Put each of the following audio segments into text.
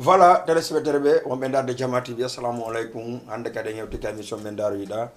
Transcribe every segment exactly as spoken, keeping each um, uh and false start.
Voilà, téléspectateur ɓe, wonɓe ndaarde Jama T V, assalamu aleykum. Hannde kadi en hewti ka émission men Ndaaroyiɗa.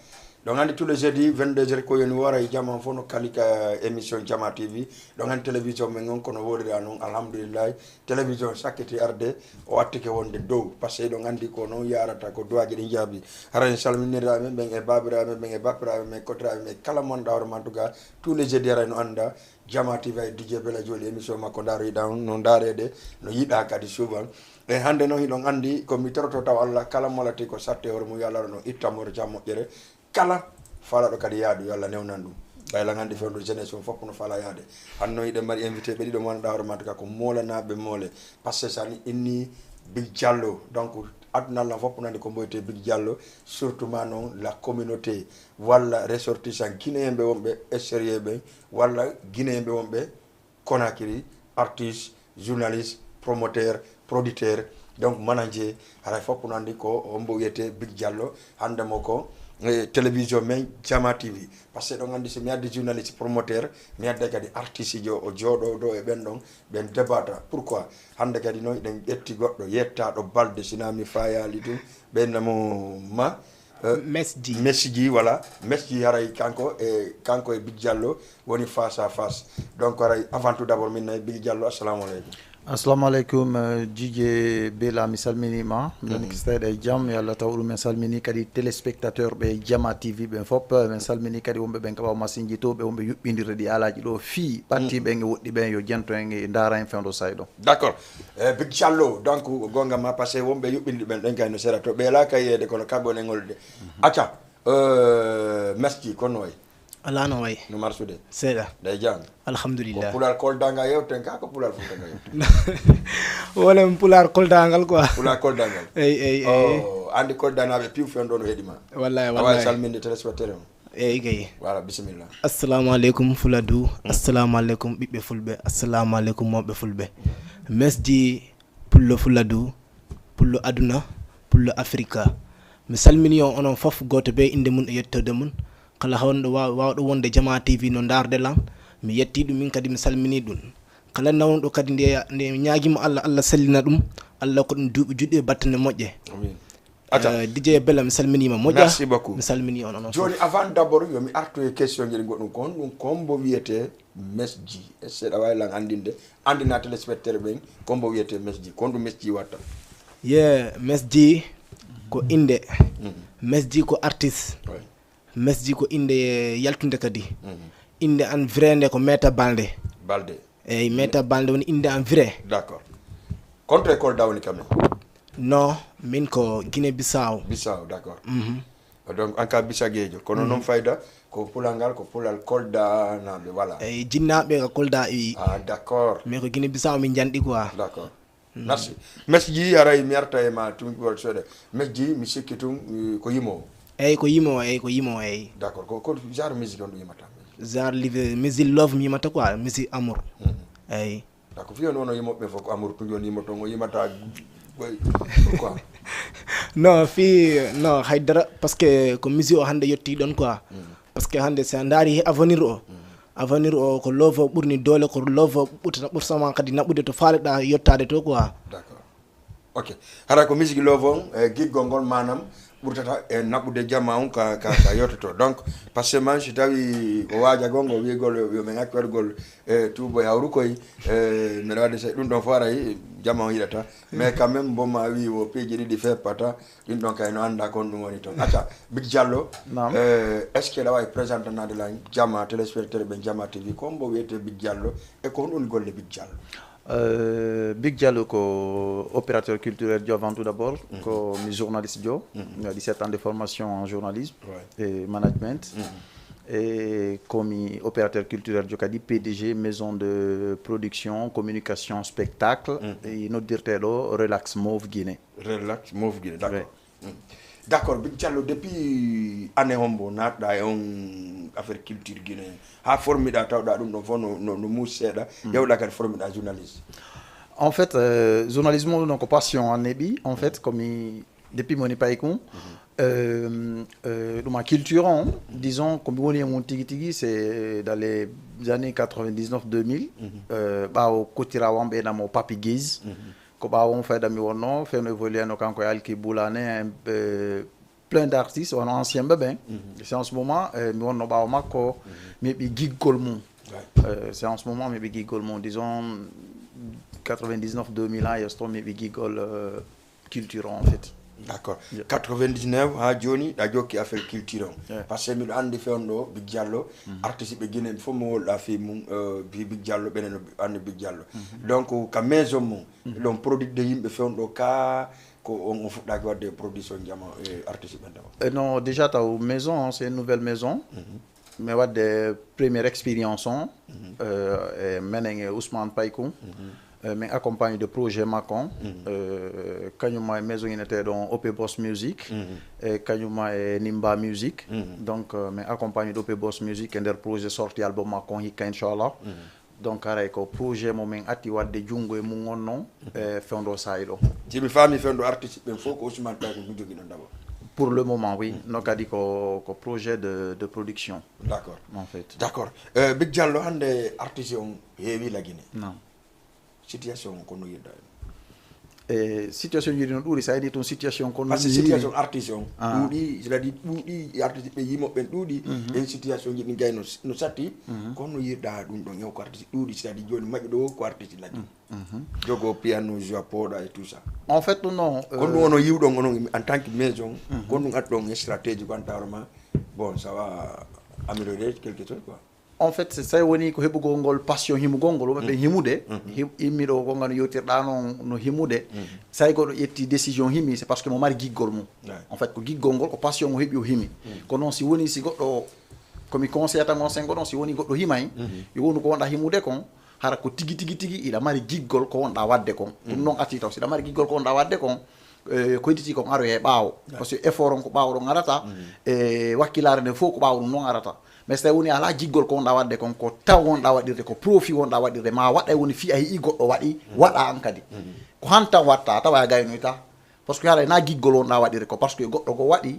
Donc, anndi tous les jeudis, vingt-deux heures, ko yoni wara e jama fof no kali ka émission Jama T V. Donc, anndi télévision men on kono woodira noon, alhamdulillahi. Télévision sakkiti arde, o attike wonde dow. Parce que ɗon anndi ko noon yarata, ko duwaaji ɗi njaabi. Hara en salminiraaɓe ɓen e baabiraaɓe ɓen e bappiraaɓe men, kotiraaɓe men, kala mo anndaa hoore ma, en tout cas, tous les jeudis hara no annda. Jama T V e D J Bella Jolly émission makko Ndaaroyiɗa on, no ndaareede, no yiɗa kadi souvent. E hannde noon hiɗon anndi ko mi toroto taw Allah kala mo lati ko satte hoore mum yo Allah no itta mo jam moƴƴere. Kala faalaɗo kadi yaadu yo Allah newnan ɗum. Ɓay lan anndi fewndo jeunesse on fof no faala yaade. Hannde noon hiɗen mari invité ɓe ɗiɗo mo anndaa hoore ma en tout cas ko moolanaaɓe moole. Parce que so a inni Big Diallo, donc aduna lan fof no anndi ko mboyte Big Diallo, surtout ma noon la communauté walla ressortissant guinéen ɓe wonɓe extérieur ɓen walla guinéen ɓe wonɓe Conakry, artiste, journaliste, promoteur, producteur, donc manager, haray fof no anndi ko hombo wiyete Big Diallo, hannde mo ko e télévision men Jama T V. Parce que ɗon anndi so mi addi journaliste, promoteur, mi adda kadi artiste jo o jooɗo ɗo e ɓen ɗon, ɓen debata. Pourquoi? Hannde kadi noon eɗen ƴetti goɗɗo yettaaɗo balde, sina mi fayaali ɗum, ɓen mo ma, eh, Mesdi. Mesdi, voilà. Mesdi haray kanko e, kanko e Big Diallo woni face à face. Donc haray avant tout d'abord min nayi Big Diallo, assalamu aleykum. Assalamu aleykum, eh, Jije Bela, mi salminima. Mbiɗen Mhm. kista eɗe jam, yo Allah taw ɗum en salmini kadi téléspectateur ɓe Jama T V ɓen fof. Eh, min salmini kadi wonɓe ɓen kaɓaw masinji to, ɓe wonɓe yuɓɓindirde ɗi alaji ɗo fii ɓatti Mhm. ɓen e woɗɗi ɓen yo jento en e ndaara en fewndo sayɗo. D'accord. Eh, Big Diallo, donc, gonga ma, parce que wonɓe yuɓɓinɗi ɓen ɗon kay no sera to, ɓe la kay yeede kono kaɓe onen ngolde. Acca, eh, Mesdi, kono way? Alaa no way. No marsude? Seeɗa. Day jang? Ko Alhamdulillah. Pulaar koldangal yewten ka, ko Pulaar fultangal yewten? Wala mi Pulaar koldangal quoi. Pulaar koldangal? Eyi, eyi, eyi. Oh, anndi koldanaaɓe piw fen ɗo no heɗi ma. Wallahi, Awa wallahi. Salminde téléspectateur on. Eyi, kay. Voilà, bisimilla. Assalamu aleykum, Fuladu. Assalamu aleykum, ɓiɓɓe fulɓe. Assalamu aleykum, mawɓe fulɓe. Mesdi Pullo Fuladu, Pullo Aduna, Pullo Afrika. Mi salmini on onon fof, gooto bee innde mum e yettoode mum. Kala honɗo wa-, waawɗo wonde Jama T V no ndaarde lan, mi yetti ɗum, min kadi mi salmini ɗum. Kala nawnuɗo kadi nde, nde ñaagima Allah, Allah sellina ɗum, Allah ko ɗum duuɓi juɗɗi e battane moƴƴe. Amin. Acca. Eh, D J Bella, mi salminiima moƴƴa. Merci beaucoup. Mi salmini on, onon fof. Jooni, avant d'abord, yo mi artu e question ji ɗi goɗɗum. Ko honɗum, ko hombo wiyete Mesdi? E seeɗa waawi lan anndinde, anndina téléspectateur ɓen, ko hombo wiyete Mesdi? Ko honɗum Mesdi watta? Ye, Mesdi ko innde. Mhm. Mesdi ko artiste. Ouais. Mesdi ko innde yaltunde kadi. Mhm. Innde an vrai nde ko Meta Balde. Balde. Eyi, Meta Balde woni innde an vrai. D'accord. Kono to e Kolda woni kamen? Non, min ko Guinée Bissau. Bissau, d'accord. Mhm. Donc, an ka Bisageejo. Kono Mhm. noon fayda ko pulal ngal, ko pulal Kolda naaɓe, voilà. Eyi, jinnaaɓe ko Kolda wi. Ah, d'accord. Mais ko Guinée Bissau min njanɗi quoi. D'accord. Mhm. Merci. Mesdi, haray mi arta e ma tun, wol seeɗa. Mesdi, mi sikki tun, eh, ko yimoowo. Eyi, ko yimoowo, eyi, ko yimoowo, eyi. D'accord. Ko, ko genre musique on ɗum yimata? Genre live, musique love mi yimata quoi, musique amour. Mhm. Eyi. D'accord. Ko fiyo noon o yimooɓe fof ko amour tun jooni yimoto, o yimata koy, pourquoi? Non, fii, non, haydara, parce que ko musique o hannde yetti ɗon quoi. Mhm. Parce que hannde, si a ndaari he avenir o, Mhm. avenir o ko love o ɓurni doole, ko love o ɓurtata, ɓurtata ma kadi naɓude to faaleɗaa yettaade to quoi. D'accord. Ok. Hara ko musique love on, e giggol ngol, maanaam ɓurtata e naɓude jama on ka, ka, ka yottoto. Donc, parce que man, si tawi ko waajagol ngol, wiigol yo, yo men accu waɗugol, e tuubo e hawru koy, e mbeɗa waɗi se-, ɗum ɗon fof aray, jama on yiɗata. Mais quand même, mbo ma wi wo piiji ɗiɗi feppata, ɗin ɗon kay no annda kon ɗum woni toon. Acca, Big Diallo, Naam. Eh, est-ce que aɗa waawi présentanaade lan jama, téléspectateur ɓe Jama T V, ko mbo wiyetee Big Diallo, e ko honɗum woni golle Big Diallo? Euh, Big Diallo ko opérateur culturel jo avant tout d'abord, Mhm. ko mi journaliste jo. Mhm. Mi waɗi sept ans de formation en journalisme Ouais. et management. Mhm. E komi opérateur culturel jo kadi P D G maison de production, communication, spectacle, Mhm. e noddirteɗo Relax Mauve Guinée. Relax Mauve Guinée, d'accord. Ouais. Mm. D'accord, Big Diallo, depuis année hombo naatɗa e on affaire culture Guinée, haa formiɗa tawɗa ɗum ɗon fof no, no, no muusi seeɗa, Mm. yawɗa kadi formiɗa journaliste? En fait, euh, journalisme o ɗum ko passion an neeɓi. En fait, komi, depuis moni paykum, Mhm. euh, euh, ɗum a culture on, disons, komi woni e mum tigi tigi, c'est dans les années quatre-vingt-dix-neuf deux mille, Mhm. euh, ɓaawo kotira wamɓe namo Papi Guèze. Mhm. Ko ɓaawo mo fayda mi wonno, fewndo évolué no kanko e Alki Boulané, eh, plein d'artistes, wano ancien ɓe ɓen. C'est en ce moment, eh, mi wonno ɓaawo makko, mi heɓi giggol mum. Eh, c'est en ce moment mi heɓi giggol mum, disons quatre-vingt-dix-neuf, deux mille ans, yesto mi heɓi giggol, euh, culture en fait. D'accord. Quatre-vingt-dix-neuf ha joni ɗa jokki affaire culture on. Parce que miɗo andi fewndo Big Diallo, artiste ɓe Guinée fof mo wolɗa fi mum, euh, Big Diallo ɓenen no andi Big Diallo. Donc ka maison mum ɗon produit de yimɓe fewndo ka ko on, on fuɗɗaki wadde production jama e artiste ɓen dama. Eh, non, déjà taw maison, c'est une nouvelle maison. Mais wadde première expérience on, euh, e menen e Ousmane Paykoum, euh, min accompagne de projet makko on, euh, kañuma e maison ineteɗo on Ope Boss Music, e kañuma e Nimba Music. Donc euh, min accompagne de Ope Boss Music e nder projet sorti album makko on hikka inchallah. Donc haray ko projet mo min atti wadde junngo e mum on non, e fewndo saa'i ɗo. Si mi faami fewndo artiste ɓen fof ko Ousmane Paykoum ko jogiɗon d'abord. Pour le moment oui, no kadi ko, ko projet de, de production. D'accord. En fait. D'accord. Euh, Big Diallo, hannde artiste on heewi la Guinée. Non. Situation on ko no yiɗɗa en? E situation jiɗi no ɗuuri, sa yiɗi tun situation ko no parce que situation artiste on ɗuuɗi, c'est-à-dire ɗuuɗi artiste ɓe yimo ɓen ɗuuɗi, en situation jiɗi gay no, no satti. Kono no yiɗɗa ɗum ɗon, ew ko artiste ɗuuɗi, c'est-à-dire joni maƴƴo ɗo ko artiste laggi, jogo piano, joua pooɗa et tout ça. En fait ɗum non, kon ɗum ono yiwɗon onon en tant que maison, kon ɗum adɗon stratégie ko antaro ma, bon, ça va améliorer quelque chose quoi. En fait so tawi woni ko heɓugol ngol passion himugol ngol, woɓɓe ɓen himude, him- immiɗo o gonga no yewtirɗa noon no himude. So tawi goɗɗo ƴetti décision himi, c'est parce que mo mari giggol mum. En fait ko giggol ngol, ko passion o heɓi o himi. Kono noon si woni si goɗɗo, komi conseil tan on sengo ɗon, si woni goɗɗo himay, yo wonu ko wonɗa himude kon, hara ko tigi tigi tigi iɗa mari giggol ko wonɗa wadde kon. Ɗum noon atti taw si iɗa mari giggol ko wonɗa wadde kon, eh, ko yiɗiti kon aroye ɓaawo. Parce que effort on ko ɓaawo ɗon arata, e wakkilaare nden fof ko ɓaawo ɗum noon arata. Mais so tawi woni ala giggol ko wonɗa wadde kon, ko taw wonɗa waɗirde, ko profit wonɗa waɗirde, ma waɗa e woni fii a yi'i goɗɗo waɗi, waɗa an kadi. Ko han tan watta, tawa a gaynoyta. Parce que haray na giggol wonɗa waɗirde ko, parce que goɗɗo go waɗi,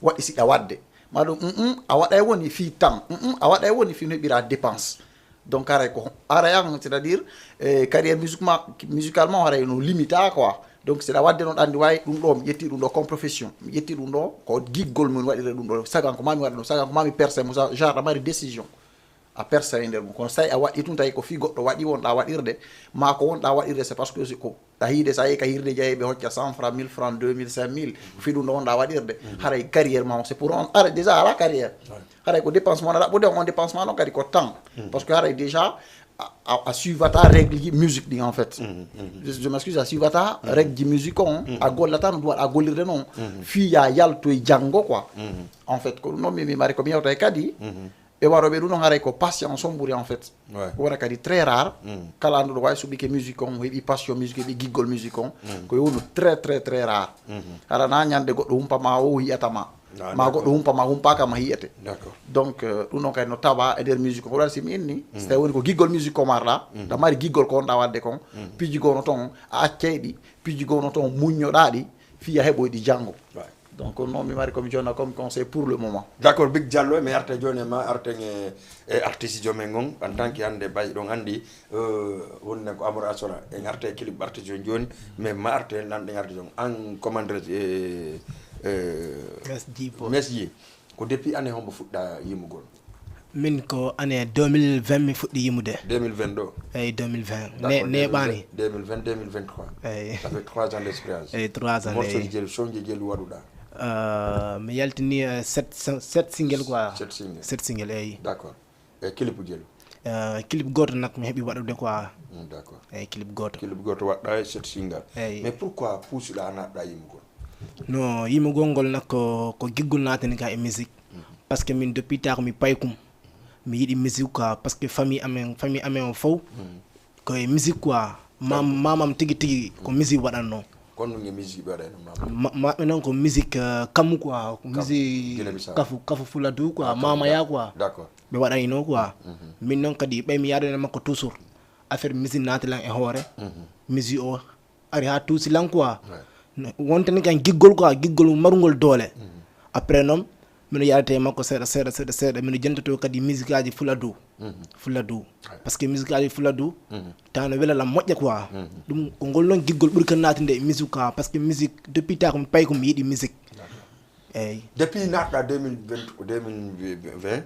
waɗi siɗa wadde. Ma ɗum, mm, mm, a waɗa e woni fii tan, mm, mm, a waɗa e woni fii no heɓira dépense. Donc haray ko haray an, c'est-à-dire, eh, carrière musiquement, musicalement haray no limita quoi. Donc seɗa wadde noon andi wawi ɗum ɗo mi ƴetti ɗum ɗo comme profession, mi ƴetti ɗum ɗo ko giggol mum waɗire ɗum ɗo, sagan ko mami waɗa ɗum, sagan ko mami percé mo, genre aɗa mari décision a percé e nder mum. Kono so tawi a waɗi tun tawi ko fii goɗɗo waɗi wonɗa waɗirde, ma ko wonɗa waɗirde c'est parce que ko a hiide so a yehi ka hirde jeeyi ɓe hocca cent francs, mille francs, deux mille, cinq mille, fii ɗum ɗo wonɗa waɗirde, haray carrière ma on c'est pour on, haray déjà ala carrière. Haray ko dépense mo wona ɗaɓɓude on, on dépense ma noon kadi ko temps. Parce que haray déjà a, a, a suivata règle ji musique ɗin en fait. Je, je m'excuse, a suivata règle ji musique on, a gollata no duwaɗa gollirde noon. Fii ya yaltoy janngo quoi. En fait ko ɗum noon mi, mi mari ko mi yewta e kadi. Ɓe waroɓe ɗum noon haray ko patience on ɓuri en fait. Wona kadi très rare. Kala annduɗo wawi suɓike musique on, heɓi passion musique, heɓi giggol musique on. Ko yownu très très très rare. Haɗa na ñande goɗɗo humpa ma o yiyata ma. Ma goɗɗo humpa ma humpaka ma yiyete. Donc euh, ɗum noon kadi no tawa e nder musique on. Ko ɗon si mi inni, so tawi woni ko giggol musique on marɗa, ɗa mari giggol ko wonɗa wadde kon, piiji goo no toon, a accay ɗi, piiji goo no toon muññoɗa ɗi, fii a heɓoy ɗi janngo. Donc noon mi mari komi jonna comme conseil pour le moment. D'accord, Big Diallo, mi arta jooni e ma, arten e, e artiste jo men on, en tant que hannde bay ɗon anndi, euh, wonde ko Amadou Assola, en arta e clip artiste on jooni, mais ma arte en lanɗen artiste on. An commandeur e, e, Mes J po. Mes J, ko depuis année hombo fuɗɗa yimugol? Min ko année deux mille vingt mi fuɗɗi yimude. Deux mille vingt ɗo? Eyi, deux mille vingt. Ne, neɓani. Deux mille vingt, deux mille vingt-trois. Eyi. Ça fait trois ans d'expérience. Eyi, trois ans. Morceau eyi. Jelu, sonje jelu waɗuɗa? Euh, mi yaltini euh, sept, sept single quoi. Sept single. Sept single, eyi. D'accord. E clip jelu? Euh, clip goto nak mi heɓi waɗude quoi. Mm, d'accord. Eyi, clip goto. Clip goto waɗɗa e sept single. Eyi. Mais pourquoi puusuɗa naɗɗa yimugol? No yimugol ngol nak ko, ko giggol natani ka e musique. Parce que min depuis tard mi paykum. Mi yiɗi musique quoi, parce que famille amen, famille amen o fow ko e musique quoi. Mam, mamam tigi tigi ko musique waɗanno. Kon ɗum e musique ɓe waɗayno mama? Maɓɓe noon ko musique euh, kamu quoi, ko musique kafu, kafu fula du quoi, mama ya quoi. D'accord. Ɓe waɗayno quoi. Min noon kadi ɓay mi yaadani makko toujours. Affaire musique naati lan e hoore. Musique o ari ha tuusi lan quoi. Wontani kan giggol quoi, giggol marungol doole. Après noon Mino yaadata e makko seeɗa seeɗa seeɗa seeɗa, mino jentotoo kadi musique aji fuladu. Fuladu. Parce que musique aji fuladu, tawa no wela lan moƴƴa quoi. Ɗum ko ngol noon giggol ɓuri kan naatinde e musique quoi, parce que musique depuis ta ko mi payi ko mi yiɗi musique. Eyyi. Depuis naatɗa deux mille vingt, deux mille vingt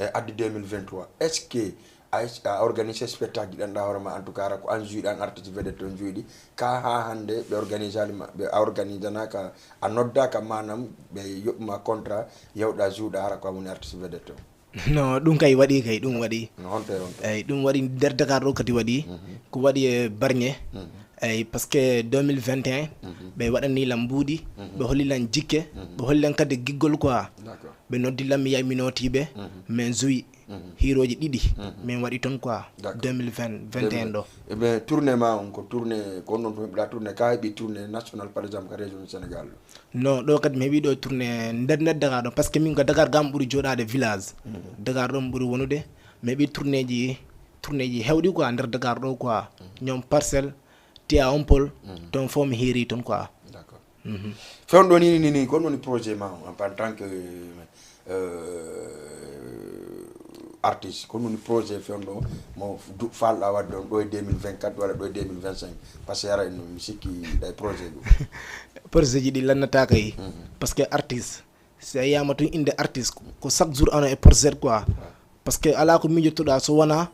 e addi deux mille vingt-trois, est ce que a a organise spectacle ji ɗanɗa hoore ma? En tout cas ara ko an juyɗa, an artiste vedette on juyɗi ka ha hannde ɓe organisali ma, ɓe a organisanaaka, a noddaaka, manam ɓe yoɓma contrat yawɗa juuɗa hara ko an woni artiste vedette on? No, ɗum kay waɗi kay, ɗum waɗi. No honto e honto? Eyyi, ɗum waɗi nder Dakar ɗo kadi waɗi. Ko waɗi e Barñe. Eyyi, parce que deux mille vingt et un, ɓe waɗani lan mbuuɗi, ɓe holli lan jikke, ɓe holli lan kadi giggol quoi. D'accord. Ɓe noddi lan, mi yahi mi nootiiɓe, min juwi hiirooji ɗiɗi, min waɗi toon quoi. D'accord. Deux mille vingt, vingt et un ɗo. E bien tournée ma on ko tournée ko on ɗon to heɓɗa tournée ka heɓi tournée nationale par exemple ka région du Sénégal ɗo? No, ɗo kadi mi heɓi ɗo tournée nder nder Dakar ɗo, parce que min ko Dakar gam ɓuri jooɗaade village. Dakar ɗon ɓuri wonude. Mi heɓi tournée ji, tournée ji hewɗi quoi nder Dakar ɗo quoi. Ñoom Parcelles, Tivaouane Peulh, toon fof mi hiiri toon quoi. D'accord. Fewndo ni ni ni ko on woni projet ma on en tant que euh, artiste, ko on woni projet fewndo mo du- falɗa wadde on ɗo e deux mille vingt-quatre walla ɗo e deux mille vingt-cinq? Parce que ara en mi sikki ɗay projet ɗum. Projet ji ɗi lannataaka yi. Parce que artiste, si a yiyama tun inde artiste, ko chaque jour ano e projet quoi. Parce que ala ko miijotoɗa so wona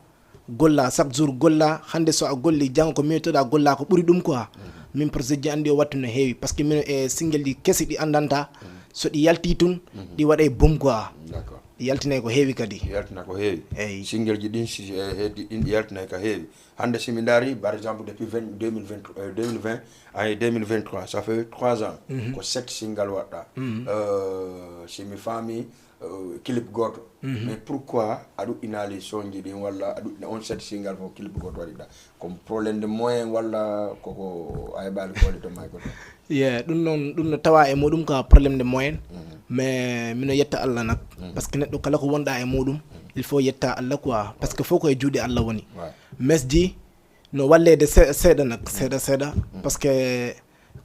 golla chaque jour, golla hannde, so a golli janngo ko miijotoɗa golla ko ɓuri ɗum quoi. Min projet ji anndi o wattu no heewi, parce que mino e single ji kesi ɗi anndanta, so ɗi yalti tun, ɗi waɗay boom quoi. D'accord. Ɗi yaltinay ko heewi kadi. Yaltina ko heewi. Eyyi. Single ji ɗin si e heddi ɗin ɗi yaltinay ko heewi. Hannde si mi ndaari par exemple depuis vingt, deux mille vingt, euh, deux mille vingt ay deux mille vingt-trois, ça fait trois ans ko sept single waɗɗa. Euh, si mi faami, euh, clip gooto. Mais pourquoi a ɗuɗɗinaali sonji ɗin walla a ɗuɗɗina on sept single fof clip gooto waɗiɗa? Ko problème de moyen walla koko a heɓaali ko waɗi to may ko to? Ye, ɗum noon, ɗum no tawa e muɗum ka problème de moyen. Mais mino yetta Allah nak, parce que neɗɗo kala ko wonɗa e muɗum, il faut yetta Allah quoi, parce que fof ko e juuɗe Allah woni. Ouais. Mesdi no walleede se- seeɗa nak, seeɗa seeɗa, parce que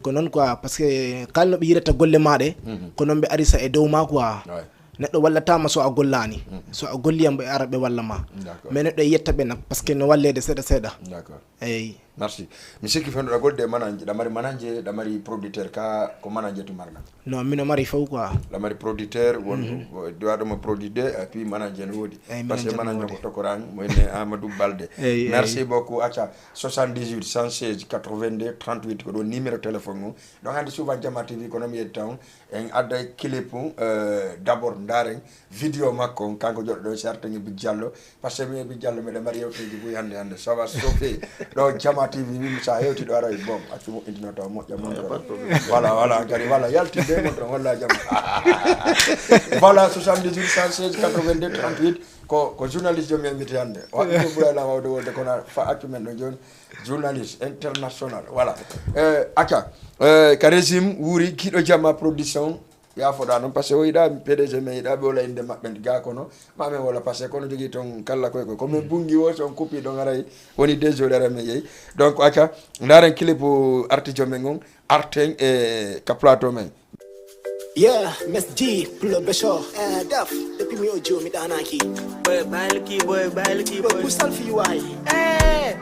ko noon quoi, parce que kala no ɓe yirata golle ma ɗe, ko noon ɓe arisa e dow ma quoi. Ouais. Neɗɗo wallatama so a gollani, so a golli yam ɓe ara ɓe walla ma. D'accord. Mais neɗɗo e yetta ɓe nak, parce que no walleede seeɗa seeɗa. D'accord. Eyyi. Merci. Mi sikki fewndo ɗa golde e manager, ɗa mari manager, ɗa mari producteur, ka ko manager tu marɗa? Non, mino mari fof quoi. Ɗa mari producteur won duwaɗo mo produit de et puis manager no woodi. Eyyi, Parce que manager no manager woodi. Ko tokoran mo ene Amadou Balde. Eyyi, Merci eyyi. Beaucoup. Acca, soixante-dix-huit cent seize quatre-vingt-deux trente-huit ko ɗo numéro téléphone mum. Ɗon hannde souvent Jama T V kono mi yeddi taw en adda clip euh, d'abord ndaren vidéo makko on, kanko joɗɗo ɗo, certain Big Diallo. Parce que mi e Big Diallo miɗa mari yewteji buy hannde hannde, ça va chauffer. Ɗo Jama T V wimi sa hewti ɗo aray bon accu moƴƴinto taw moƴƴa mon. Voilà, voilà, kadi voilà, yaltinde mon ton walla jam. Voilà, soixante-dix-huit cent seize quatre-vingt-deux trente-huit. Ko ko journaliste jomi invité hannde. Waɗi ko ɓurayla wawde wonde kono fa accu men ɗo joni, journaliste international. Voilà. Euh, acca, euh, ka régime wuuri kiɗo Jama Production. Yaafoɗa noon, parce que o yiɗa P D G men yiɗa ɓe wola innde maɓɓe ga kono ma men wola, parce que kono jogii toon kalla koye koye ko min bunngi o, so on kuppi ɗon aray woni deux jours ara men yehi. Donc acca, ndaren clip artijo men on, arten e ka plateau men. Yeah, Miss G, pull up the show. Eh, Daf, depuis mi ojo mi danaki. Boy, bailiki, boy, bailiki, Boy, boy. who selfie you are? Eh,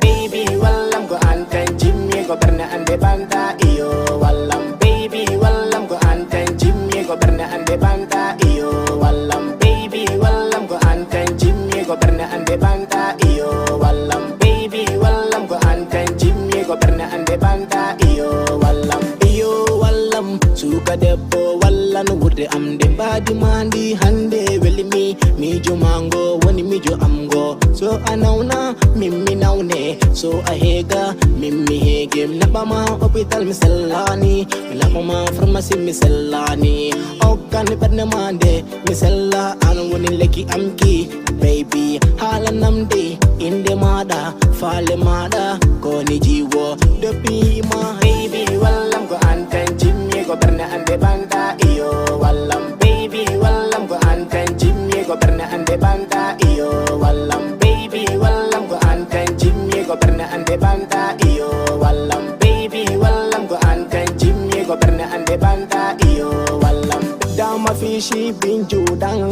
Baby, wallam ko an tan jimmi ko ɓernde an ɓe banta iyo wallam. Baby, wallam ko an tan jimmi ko ɓernde an ɓe banta iyo wallam. Baby, wallam ko an tan jimmi ko ɓernde an ɓe banta iyo wallam. Baby, wallam ko an tan jimmi ko ɓernde an ɓe banta iyo wallam. Iyo wallam, suka debbo wallan wurde am nde mbaadi ma ndi hannde weli mi. Miijo ma ngo woni miijo am ngo. So a nawna, min mi nawne. So a heega, min mi heege. Mi naɓama hôpital mi sellani. Mi naɓama pharmacie mi sellani. Okkan ɓernde ma nde mi sella, an woni lekki am ki. Baby, haalanam de innde maɗa, faale maɗa, ko ni jiwo. Depuis ma. Baby, wallam ko an tan jimmi ko ɓernde an ɓe banta iyo wallam. Baby, wallam ko an tan jimmi ko ɓernde an ɓe banta iyo wallam. Baby, wallam ko an tan jimmi ko ɓernde an ɓe banta iyo wallam. Baby, wallam ko an tan jimmi ko ɓernde an ɓe banta iyo wallam. Dama fi Si bin juuɗan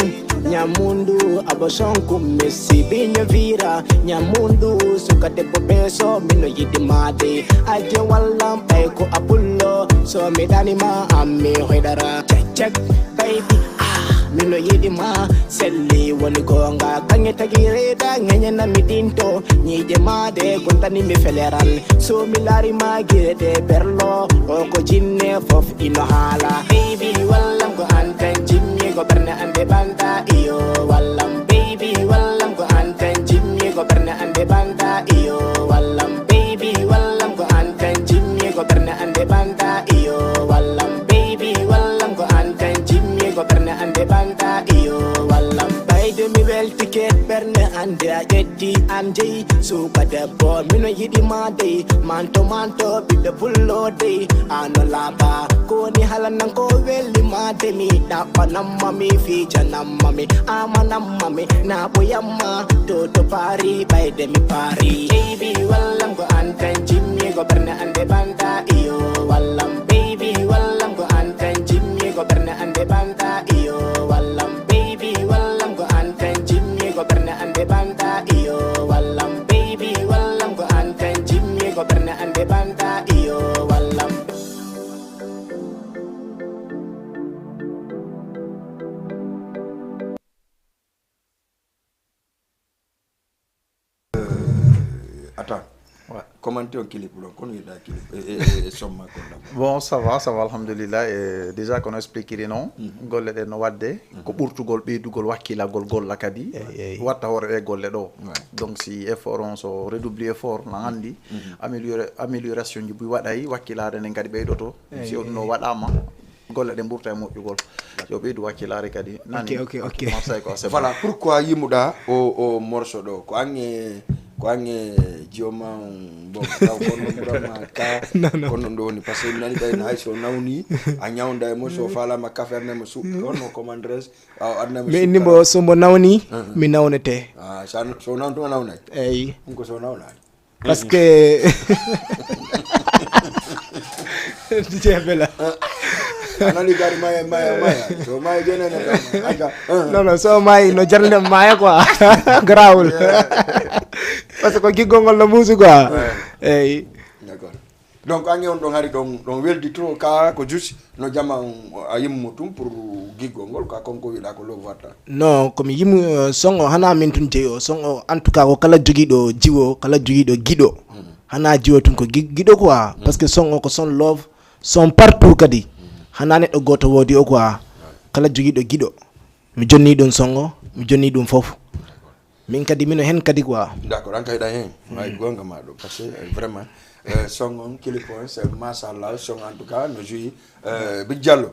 nyamundu abo sonku mesi bin vira nyamundu suka debbo beso mino yiɗi maade aje wallam ɓay ko apullo so mi ɗanima ammi hoydara cek cek baby ah mino yiɗi ma selli woni gonga kaŋŋe tagi reda ŋeñanami ɗinto ñiiƴe maade gontani mi feleran so mi laari ma girete berlo o ko jinne fof ino haala baby wallam ko an tan jimmi ko ɓerne ande ɓanta iyo wallam baby wallam ko an tan jimmi ko ɓerne ande ɓanta iyo wallam baby wallam ko an tan jimmi ko ɓerne ande ɓanta iyo wallam baby wallam ko an tan jimmi ko ɓerne ande ɓanta iyo wallam ɓayde mi weltike ɓerne ande a ƴetti an jeyi suka debbo mino yiɗi ma dey manto manto ɓiɓɓe pullo dey ano laaɓa koni halanan ko welli ma demi ɗaɓɓanamma mi fijanamma mi amanamma mi naɓoyamma to to paari ɓayde mi paari baby wallam ko an tan jimmi ko ɓerne ande ɓanta iyo wallam baby wallam ko an tan jimmi ko ɓerne ande ɓanta iyo wallam baby wallam ko an tan jimmi ko ɓerne ande ɓanta iyo wallam baby wallam ko an tan jimmi ko ɓerne ande ɓanta iyo wallam Attends. Commenté on clip ɗon kono yiɗa clip e, e, e, e somma kon ɗam. Bon, ça va, ça va, alhamdulillah. E déjà kono expliquiri non golle ɗen no wadde ko ɓurtugol ɓeydugol wakkilagol golla kadi watta hoore ɗe golle ɗo. Donc si effort on so redoubli effort na andi amélioration ji buy waɗay wakkilare nden kadi ɓeydoto. Si on no waɗama golle ɗe ɓurta e moƴƴugol. Yo ɓeydu wakkilare kadi nani. Ok, ok, ok. Marseille ko c'est Voilà pourquoi yimuɗa o o morceau ɗo ko ange ko ange jioma on bon taw kono ɓurama ka kono ɗo woni par ce que mi nani ɓayno hay so nawni a ñawda e mo so falama kafernema suɓɓi on no commandres a adnama mi inni mbo so mbo nawni mi nawnete Ah, sa so nawtuma nawnay eyyi ɗum ko so nawnani parce que jeebela anani gari maya maya maya so maya jenene aga non non so mayi no jarlem maya quoi grawol parce que ko giggol ngol no muusi quoi eyyi d'accord donc ange on ɗon hari ɗon ɗon weldi trop ka ko jus no jama on a yimmo tum pour giggol ngol ka konko wiɗa ko love watta non komi yimu euh, son o hana min tun jeeyi o son o en tout cas ko kala jogiiɗo jiwo kala jogiiɗo giɗo hana jiwo tun ko gi- giɗo quoi parce que son o ko son love son partout kadi hana neɗɗo goto woodi o quoi kala jogiiɗo giɗo mi jonni ɗum son o mi jonni ɗum fof min kadi mino hen kadi quoi d'accord an kay ɗa hen hay gonga ma ɗo parce que euh, vraiment euh, song on clip on c'est machallah song en tout cas no joui euh, big diallo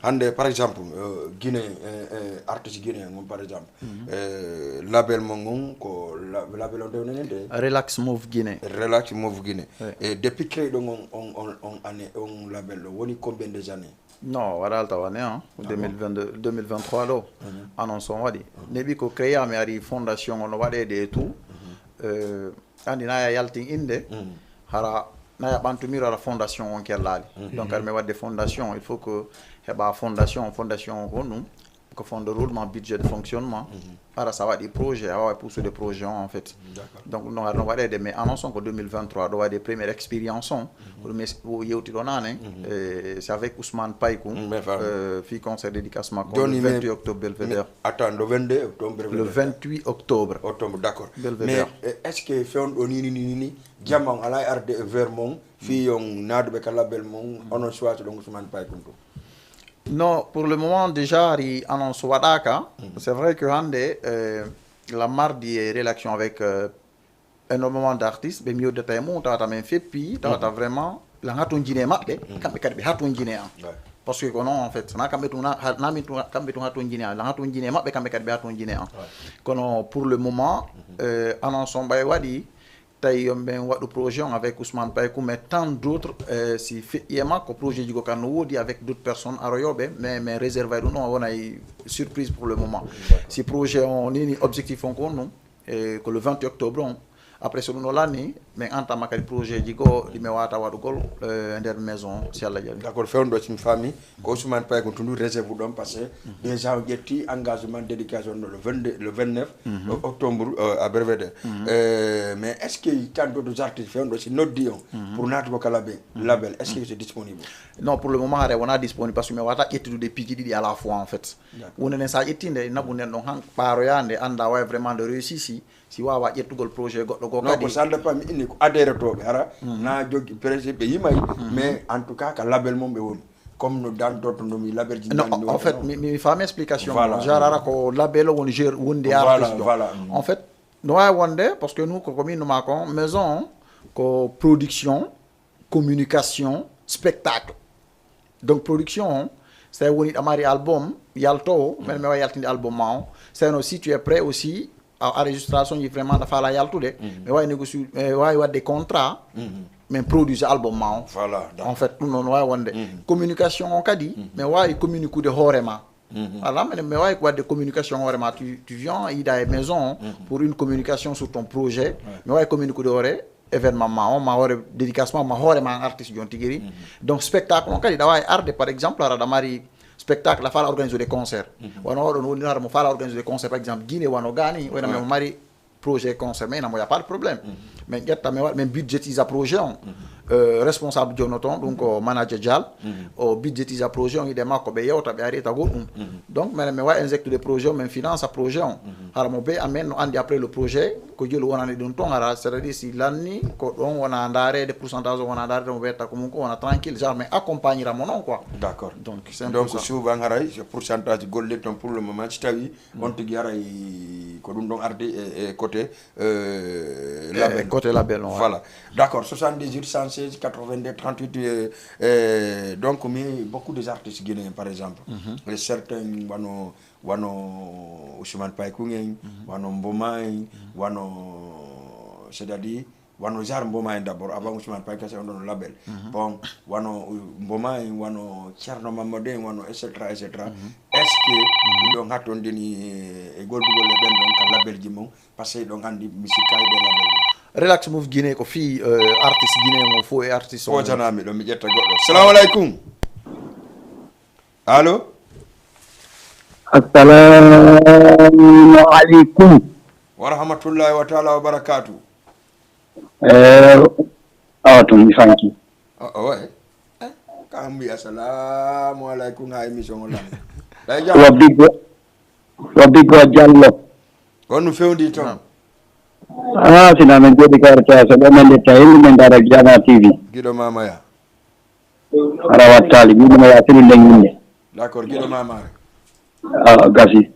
hande par exemple euh, guinée euh, euh, artiste guinée on par exemple euh, label mon on ko la- label on dewnenede Relax Move Guinée. Relax Move Guinée Ouais. Et depuis créé ɗon on, on, on, on année on label ɗo woni combien des années? Non, waɗal tawa ne en deux mille vingt-deux deux mille vingt-trois ɗo annonce on waɗi. Neɓi ko créé mi ari fondation on waɗede et tout. Euh, andi naya yaltin inde hara naya ɓantumiro ara fondation on kellali. Donc aɗa mi waɗde fondation il faut que heɓa fondation fondation on ko ɗum ko fonds de roulement budget de fonctionnement. Ara sa waɗi projet a wawa pousude projet on en fait. Donc ɗum ɗon aɗa ɗon waɗede mais annonce on ko deux mille vingt-trois ɗo waɗi première expérience on. Ko ɗum o yewti ɗo nane. C'est avec Ousmane Paykou. Mm, mais fa- Euh, fi concert dédicace makko Joni le mais- vingt-huit octobre Belvedere. Attends le vingt-deux octobre Le vingt-huit octobre. Octobre d'accord. Belvedere. Mais euh, est-ce que fewndo ni ni ni ni jama on ala arde vers mon fi on naduɓe ka label mon onon choisi ɗon Ousmane Paykou to? Non, pour le moment déjà ari annonce waɗaka. C'est vrai que hande euh, la mardi est relaxation avec euh, énormément d'artistes ɓe mi yeddata e mum tawata min feppi tawata vraiment la hatonjine e maɓɓe kamɓe kadi ɓe hatonjine an. Parce que ko non en fait na kamɓe tun na min tun kamɓe tun hatonjine an la hatonjine e maɓɓe kamɓe kadi ɓe hatonjine an. Kono pour le moment euh, annonce on ɓay waɗi tawi yo min waɗu projet on avec Ousmane Paykou mais tant d'autres euh, si feƴƴi e makko projet ji go kan no woodi avec d'autres personnes aroyoɓe mais min réserve ay ɗum ɗon wonay surprise pour le moment. Si projet on nini objectif on ko on ɗum e ko le vingt octobre on. Après so ɗum ɗo lanni Min entama kadi projet ji goo ɗi mi wawata waɗugol, eh, e nder maison, si Allah jaɓi. D'accord, fewndo si mi faami, ko Ousmane Paye ko tundu réserve ɗon, parce que déjà o ƴetti engagement dédication ɗo le vingt-deux, le vingt-neuf octobre, euh, à Belvédère. Euh, mais est-ce que tant d'autres artistes fewndo si noddi on pour naatugo ka label, label, est-ce que c'est disponible? Non, pour le moment, haray wona disponible parce que mi wawata ƴettude piiji ɗiɗi à la fois, en fait. Wonde nden, sa ƴetti nde, naɓu nden ɗon han ɓaaroya nde, annda way vraiment nde réussi si, si wawa ƴettugol projet goɗɗo goo. Non, ko Kadi. Ça dépend, mi inni ko adhéretoɓe hara na joggi, peut-être ɓe yimay, mais en tout cas ka label mum ɓe woni, comme no dantorto no mi label ji. Non, Nani en fait, non. Mi, mi faami explication. Voilà. Genre, hara ko label o woni gère wonde Voilà, artiste o. Voilà. En fait, no wawi wonde, parce que nous, ko, ko min numa kon, maison ko production, communication, spectacle. Donc production, c'est woni ɗa mari album yaltowo, mais mi wawi yaltinde album ma o. C'est no, si tu es prêt aussi, a, a registration ji vraiment ɗa fala yaltude, mi wawi négocier, mi wawi wadde contrat, min produise album ma o. Voilà, d'accord. En fait, ɗum noon wawi wonde. Communication o kadi, mi wawi communiquer hoore ma. Voilà, minen mi wawi wadde communication hoore ma, tu, tu viens, yiida e maison pour une communication sur ton projet. Mi wawi communiquer hoore événement ma o, ma hoore dédicace ma, ma hoore ma an artiste joni tigi ri. Donc spectacle on kadi ɗa wawi arde, par exemple, hara ɗa mari spectacle, a fala organiser des concerts. Wano oɗon woni hara mo fala organiser des concerts, par exemple Guinée, wano gani wona mi mari projet concert, mais ina moƴa, pas de problème. Min ƴetta, min waɗa, min budgétisa projet on. Euh, responsable jono toon ɗum ko manager Dial. O budgétisa projet on, yiɗe makko ɓe yewta, ɓe arita goɗɗum. Donc minen mi wawi injectude projet on, min finance projet on. Hara mo be amen no andi après le projet ko jelu wonani ɗum toon, hara c'est-à-dire si lanni ko ɗon wona ndaarede, pourcentage o wona ndaarede, mo ɓeyta ko mum ko wona tranquille, genre min accompagnera mo noon quoi. D'accord. Donc c'est un peu Donc ça. Souvent haray so pourcentage golle toon pour le moment, si tawi on tigi haray ko ɗum ɗon ardi e, e côté, euh, Eh, label. Côté label on, ouais. Voilà. D'accord, soixante-dix-huit cent seize quatre-vingt-deux trente-huit, euh, euh, donc mi beaucoup des artistes guinéens par exemple. Et certains wano, wano Ousmane Paye Kung en, wano Mboma en, wano, c'est-à-dire wano genre Mboma en d'abord, avant Ousmane Paye Kung, c'est un label. Bon, wano, euh, Mboma en, wano Thierno Mamadou en, wano et cetera, et cetera. Est-ce que ɗon hattondini e goldugol e ɓen ɗon ka label ji mum? Parce que ɗon andi mi sikka e ɓe label ji. Relax Move Guinée ko fii, euh, artiste guinéen o fof e artiste on. Fotanami ɗo mi ƴetta goɗɗo. Salamu aleykum. Allo? Assalamu aleykum. Wa rahmatullahi wa taala wa barakatu. Eh, awa tun mi fanki. O, o, eh. Eh, ka mbi assalamu aleykum ha émission o lan. Ɗay jam. Wa biggo, wa biggo Diallo. Ko nu fewndi toon. Ah, sina men jooɗi ka R T S, ɗo men ndetta hendu men dara Jama T V. Giɗo mamaya. Ara wattali, mi ɗum ya sini nden yimɓe. D'accord, giɗo mamare. Ah, gasi.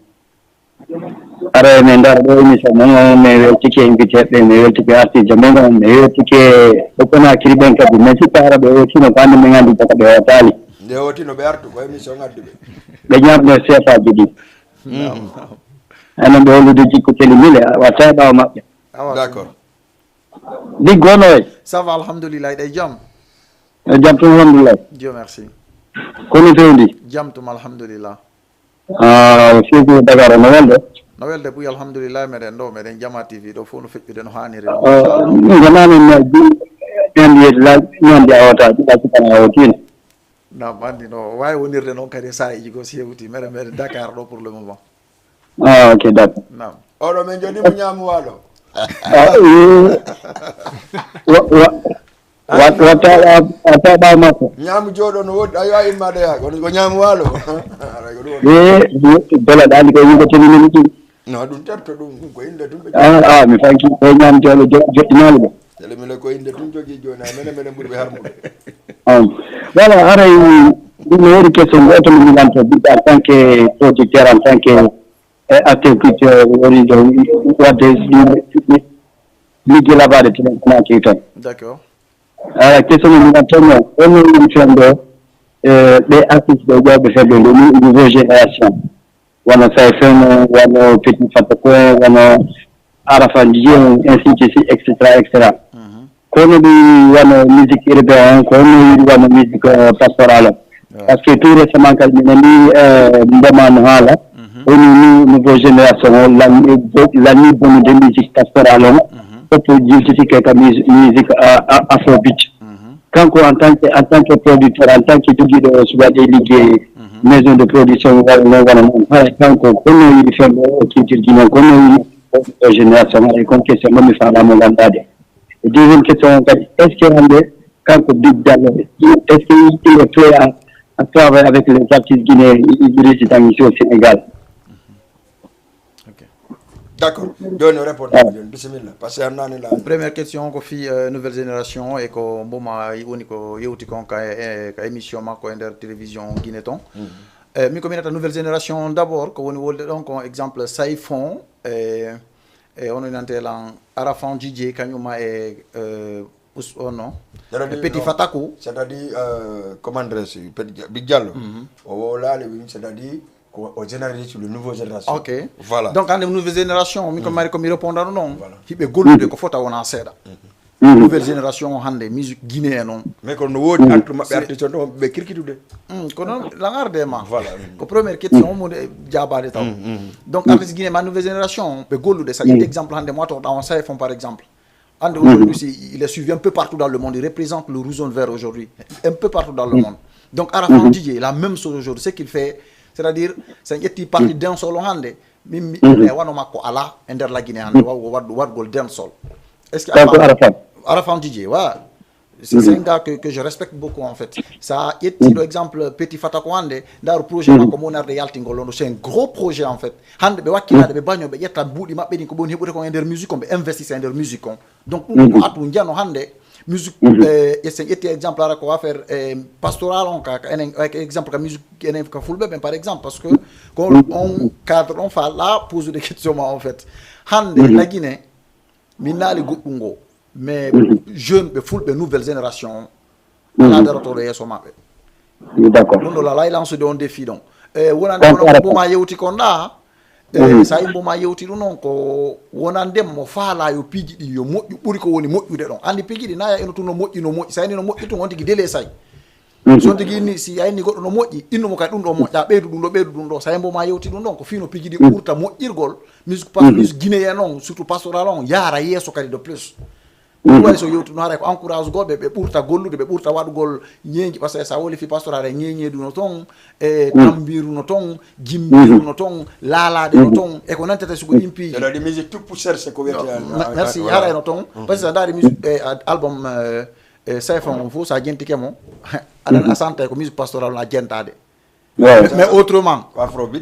Ara men dara ɗo émission mon, mi weltike invité ɓe, mi weltike artiste mon, mi weltike ɓe kona kiri ɓen kadi. Men si para ɓe o tino ko ande men andi baka ɓe wattali. Nde o tino ɓe artu ko émission ngaddu ɓe. Ɓe ñamno sefaji ɗi. Anon ɓe hollude jikko teli mile, watta e ɓawa maɓɓe. D'accord. Diggo no e? Ça va, alhamdulillah, ɗay jam. E jam tun, alhamdulillah. Dieu merci. Kono fewndi? Jam tum, alhamdulillah. Ah, fiigu Dakar no welde? No welde buy, alhamdulillah, meɗen ɗo, meɗen Jama T V ɗo fof no feƴƴude no haniri. Ah, min ko nami mi addi, mi andi yeedi la, mi andi awata, ɗiɗa sukana awotino. Nam andi no wawi wonirde noon kadi e saaiji goo si hewti, meɗen, meɗen Dakar ɗo pour le moment. Ah, ok, d'accord. Nam. Oɗo men joni mo ñaamu waalo. Ah, eh. Wa, wa, wa, watta, watta ɓaw makko. Ñaamu jooɗo no woodi, ayo a immade ya, kono ko ñaamu waalo. Aray ko ɗum woni. Eh, dola ɗaali ko yimɓe teni min ɗum. No ɗum terto ɗum, ɗum ko innde ɗum ɓe. Ah, ah, mi fanki ko ñaam jolo jo-, joɗɗinaali ɓe. Tele mine ko innde ɗum jogii jooni, a mene mene ɓuri ɓe harmude. Um, voilà, haray ɗum no woni question goto mo miɗanto ɓiɗɗo en tant que producteur, en tant que, eh, agriculteur, woni ɗo wadde ligge labaɗe tene kona kewi tan. D'accord. Ala question mo miɗanto mo, on no woni fen ɗo, eh, ɓe artiste ɓe ƴewɓe fen ɗo, ɗo ni nouveau génération. Wano Saifeno, wano Petit Fatako, wano Arafa Ndiye, ainsi de suite, et cetera, et cetera. Kono ɗi wano musique urbain on, ko no yiɗi wano musique, euh, pastoral on. Parce que tout récemment kadi min andi, euh, mboma no haala. Woni ni nouveau génération o lanni, lanni bonude musique pastoral on. Fof yiltiti ke ka mus- musique a- a- afrobeat. Kanko en tant que en tant que producteur, en tant que jogiiɗo o subaɗe liggey maison de production, walla non walla non, haray kanko kono yiɗi fewndo o culture guinéen, kono yiɗi o génération, haray kon question mo mi faala mo gandaade. E deuxième question on kadi, est ce que hannde kanko Big Diallo, est ce que il est prêt à, à travailler avec les artistes guinéens résidant ici au Sénégal? Ok. D'accord. Joni o réponde joni, bisimilla, parce que an nani la. Première question ko fi euh, nouvelle génération e ko mboma woni ko yewti kon ka, e, ka émission makko e nder télévision Guinée ton. E min ko minata nouvelle génération d'abord ko woni wolde ɗon ko exemple Saifon e e ono inante lan Arafan Jije kañuma e euh, us ono e Petit Fataku. C'est à dire euh, comment dirais-je, Big Diallo o wowlaali win, c'est à dire ko o généralise sur le nouveau génération. Ok. Voilà. Donc hande nouvelle génération min ko mari ko mi répondano noon. Voilà. Hiɓe gollude ko fota wona seeɗa. Nouvelle génération o hande musique guinéen noon. Mais kono no woodi entre maɓɓe artiste on ɓe kirkitude. Kono lan arde ma. Voilà. Ko première question omo jaabade taw. Donc artiste guinéen ma nouvelle génération ɓe gollude, sa ƴetti exemple hande mo atoɗa on Saifon par exemple. Hande aujourd'hui si il est suivi un peu partout dans le monde, il représente le rouge jaune vert aujourd'hui un peu partout dans le monde. Donc Arafan Didier la même chose aujourd'hui, ce qu'il fait, c'est à dire sen ƴetti parti dancehall o hande min mi e wano makko ala e nder la Guinée hande waw waɗ waɗgol dancehall. Est ce que Arafan Didier wa c'est un gars que, que je respecte beaucoup en fait. Sa ƴetti ɗo exemple Petit Fata ko hande ndaru projet makko mo woni arde yaltingol on, c'est un gros projet en fait. Hande ɓe wakkilade ɓe baño ɓe ƴetta buuɗi maɓɓe ɗin ko ɓe woni heɓude kon e nder musique on, ɓe investisse e nder musique on. Donc ɗum ko atu njano hande musique e sen ƴetti exemple ara ko affaire e pastoral on ka ka enen exemple ka musique enen ka fulɓe ɓen par exemple, parce que ko on cadre on fa la pose de question ma en fait. Hande la Guinée min naali goɗɗum ngo, mais jeune ɓe fulɓe nouvelle génération on ala darotoɗo yeeso maɓɓe. D'accord. Ɗum ɗo lalay lansude on défi ɗon. E wonande kono ko boma yewti kon ɗa. E sa yimbo ma yewti ɗum noon ko wonande mo faala yo piiji ɗi yo moƴƴu ɓuri ko woni moƴƴude ɗon. Andi piiji ɗi naya eno tun no moƴƴi no moƴƴi, sa ini no moƴƴi tun on tigi dele say. So on tigi inni si a inni goɗɗo no moƴƴi, innu mo kay ɗum ɗo moƴƴa, ɓeydu ɗum ɗo, ɓeydu ɗum ɗo. Sa yimbo ma yewti ɗum ɗon ko fino piiji ɗi ɓurta moƴƴirgol musique pas musique guinéen on, surtout pastoral on yaara yeeso kadi de plus. Ɗum wayi so yewtuno haray ko encourage goɓe ɓe ɓurta gollude, ɓe ɓurta waɗugol ñeeñi, parce que sa woli fi pastoral e ñeeñeedu no toon, e tambiru no toon, jimbiru no toon, laalaade no toon e ko nantata sugo ɗin piiji. Cela dit musique tout pour chercher ko wiyete. Merci. Haray no toon, parce que sa ndaari musique e album e Saifon on fof sa jentike mo aɗa a santa ko musique pastoral on a jentaade. Mais autrement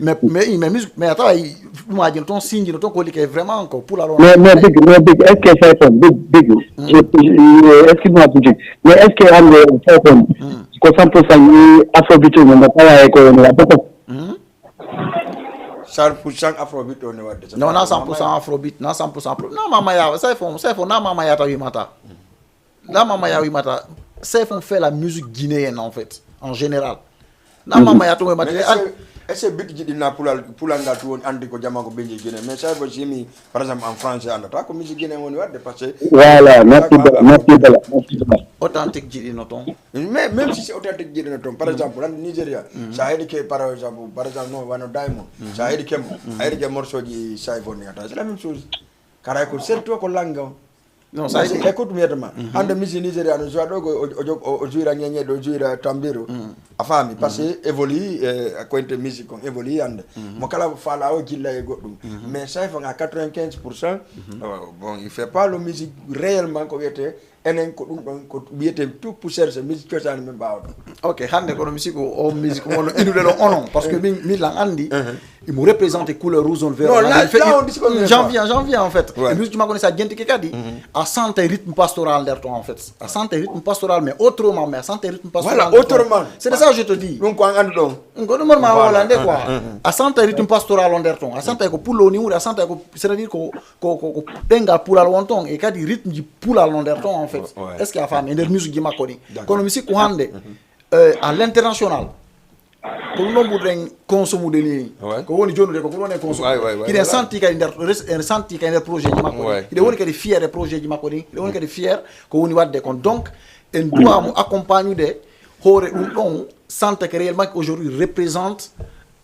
mais mais mais musique mais a tawa ɗumaji no toon sinji no toon ko holli ke vraiment ko pulal on. Mais mais big mais big, est ce que Saifon big big, excuse moi big, mais est ce que hande Saifon ko cent pour cent afrobeat mo mo tawa e ko woni wadde ko? Cent pour cent afrobeat o ne wadde. Non na cent pour cent afrobeat, na cent pour cent afrobeat na mama yawa Saifon Saifon na mama yata wimata. Là mama ya wimata Saifon fait la musique guinéenne en fait en général. Na mama ya to wimata. Est ce que bit jiɗi na pulal pulal ngal tu woni andi ko jama ko ɓe jogine mais Saifon simi par exemple en français andata ko musique guinéen woni wadde parce que. Voilà, merci bella merci bella merci bella. Authentique jiɗi no ton. Mais même si c'est authentique jiɗi no ton par exemple andi Nigeria sa heɗi ke par exemple par exemple non wano Diamond sa heɗi kemo a heɗi ke morceau ji Saifon ni ata c'est la même chose. Karay ko surtout ko langa on. Non, ça, écoute mi yetto ma hande misi Nigeria no joua ɗo ko o juira ñeñeɗo o juira tambiru. A faami parce que évolue e koyente musique on évolue hande mo kala faala o jilla e goɗɗum. Mais Saifon à quatre-vingt-quinze pour cent bon il fait pas le musique réellement ko wiyete enen ko ɗum ɗon ko wiyete tout pour cherche musique cosani min mbawa ɗum. Ok hande kono mi siko o musique mono inude ɗo onon parce que min min lan andi imo représente couleur rouge on vert. Non là là on dit. Janvier janvier en fait e musique makko ni sa jentike kadi a sante rythme pastoral nder ton en fait a sante rythme pastoral mais autrement mais a sante rythme pastoral. Voilà autrement. C'est de ça je te dis. Ɗum ko an andi ɗon. Ko ɗum ma wala nde quoi. A sante rythme pastoral on nder ton a sante ko pullo ni wuri a sante ko c'est à dire ko ko ko ɗengal pulal won ton e kadi rythme ji pulal no nder ton en fait. Est ce que a faami e nder musique ji makko ɗi kono mi sikku hande à l' international ko ɗum ɗon ɓurɗen consommude ni. Ko woni jonude ko ko ɗon en consomme hiɗen santi kadi nder en santi kadi nder projet ji makko ɗi hiɗen woni kadi fier e projet ji makko ɗi hiɗen woni kadi fier ko woni wadde kon donc en duwa mo accompagnude hoore ɗum ɗon santa que réellement aujourd'hui représente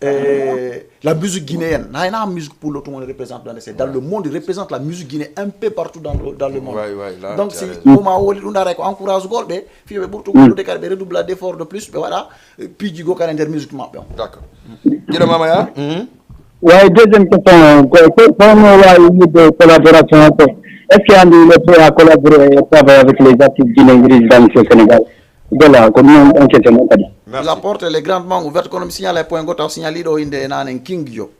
euh, la musique guinéenne. Na na musique pour le tout, on représente dans le, c'est dans le monde, il représente la musique guinéenne un peu partout dans le, dans le monde. Ouais, ouais, là, donc tu as si raison. Moma woli ɗum ɗaray ko encourage golɓe fiyoɓe ɓurtu gollude kadi ɓe redouble d'effort de plus ɓe waɗa, euh, piiji go kadi nder musique maɓɓe on. D'accord. Giɗo mama ya. Waaye deuxième question, ko ko- kono waawi yiɗde collaboration ko est-ce que Andy il est prêt à collaborer et travailler avec les artistes guinéens résidant ici au Sénégal? Voilà, ko ɗum on question on kadi. La porte elle est grandement ouverte, kono mi signale point goto, a signali ɗo inde e nanen King Jo,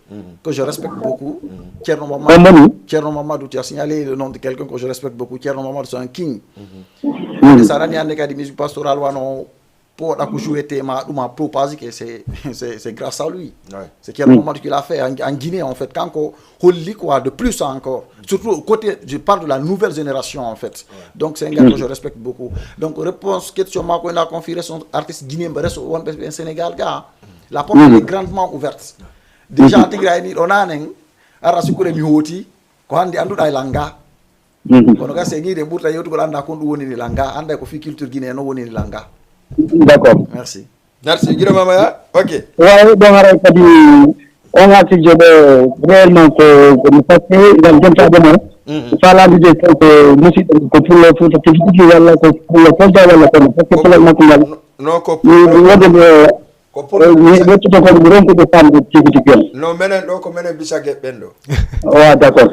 que je respecte beaucoup. Thierno On Mamadou, moni? Thierno Mamadou, tu as signalé le nom de quelqu'un que je respecte beaucoup. Thierno Mamadou, c'est un king. Inde sa nani hande kadi musique pastorale wano poɗa ko jouete ma ɗum a propage que c'est c'est c'est grâce à lui. Ouais. C'est Thierno Mamadou qui l'a fait en, en Guinée en fait. Kanko holli quoi de plus encore. Surtout au côté, je parle de la nouvelle génération en fait. Donc c'est un gars que je respecte beaucoup. Donc réponse question ma ko ina confier son artiste guinéen ɓe reso wonɓe ɓen Sénégal ga. La porte elle est grandement ouverte. Déjà tigi ay ni ɗo nanen ara sukure mi hoti ko hande anduɗa e langa. Kono gasi e ñiiɗe ɓurta yewtugol annda kon ɗum woni ni langa, annda ko fii culture guinéen noon woni ni langa. D'accord. Merci. Merci. Giɗo mama ya? Ok. Waawi ɗon haray kadi on artijo ɗo réellement ko ko mi fakke ngam jontaɓe mo. Falaade de ko ko musiɗɗo ko pullo Fuuta tigi tigi walla ko pullo Kolda walla kono parce que pullo makko ngal. No ko Mi wonde ɗo ko pour mi wettuto ko mi ronkude famde tigi tigi on. No menen ɗo ko menen bisage ɓen ɗo. Wa d'accord.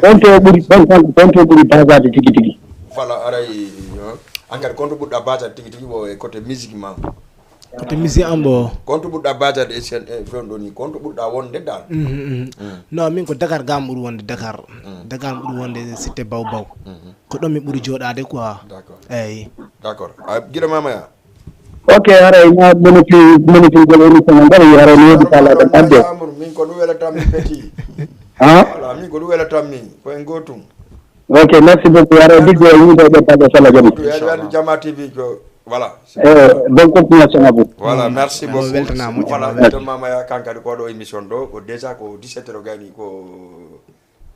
On to ɓuri on to on to ɓuri basaade tigi tigi. Voilà aray. An kadi konto ɓurɗa basade tigi tigi wo e côté musique ma. Côté musique am ɓo. Konto ɓurɗa basade e sen e fewndo ni konto ɓurɗa wonde dal. Non, min ko Dakar gam ɓuri wonde Dakar. Dakar ɓuri wonde cité Baw Baw. Ko ɗon mi ɓuri joɗade quoi. D'accord. Eyyi. D'accord. A giɗo mama ya? Ok, haray na moni pi moni pi gol émission ngal yi haray no wodi kala ɗon adde. Amour min ko ɗum welatammi petit. Ha? Voilà, min ko ɗum welatammi ko en gotum. Ok, merci beaucoup. Haray diggo e yiide ɓe tago sala jabi. Yadu yadu jama T V ko voilà. Eh, bonne continuation à vous. Voilà, merci beaucoup. Weltanama, Voilà, weltanama. To mama ya kankadi ko ɗo émission ɗo ko déjà ko dix-sept heures gayni ko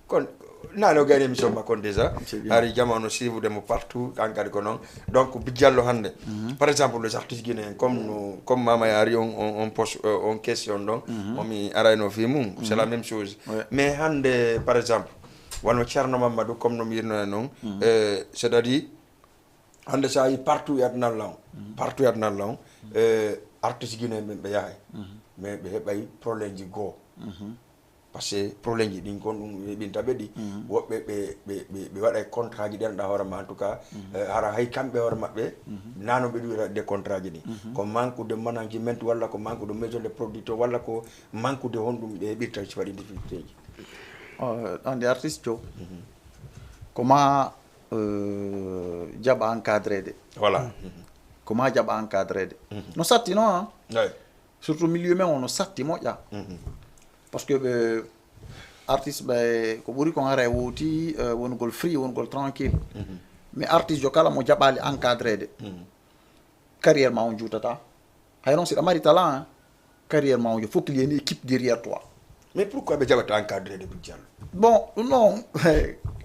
kon nane o gayni émission makko on déjà. Ari jamano suivude mo partout kankadi ko noon. Donc bijjallo hannde par exemple les artistes guinéens comme no comme mama ya ari on on, on poste euh, on question ɗon momi arayno fi mum c'est la même chose. Mais hannde par exemple wano Ceerno Mamadou comme no mbirno e noon euh, c'est-à-dire hannde so a yi partout e aduna lan partout e aduna lan euh, artiste guinéen ɓen ɓe yahay mais ɓe heɓay problème ji goo. Parce que problème ji ɗin kon ɗum heɓinta ɓe ɗi woɓɓe ɓe ɓe ɓe ɓe waɗa e contrat ji ɗen ɗa hoore ma en tout cas euh, hara hay kamɓe hoore maɓɓe nano ɓe ɗum waɗa de contrat ji ɗin ko manque de management walla ko manque de maison de production walla ko manque de honɗum ɓe heɓirta si waɗi difficulté ji. Euh, ande artiste jo ko ma euh, jaɓa encadrede. Voilà. Ko ma jaɓa encadrede. No satti no ha Ouais. Surtout milieu men o no satti moƴƴa. Parce que ɓe artiste ɓe ko ɓuri kon hara e wowti euh, wonugol free wonugol tranquille. Mais artiste jo kala mo jaɓali encadrede carrière ma on juutata. Hay noon siɗa mari talent hein, carrière ma on faut qu'il y ait une équipe derrière toi. Mais pourquoi ɓe jaɓata encadrede Big Diallo? Bon, non,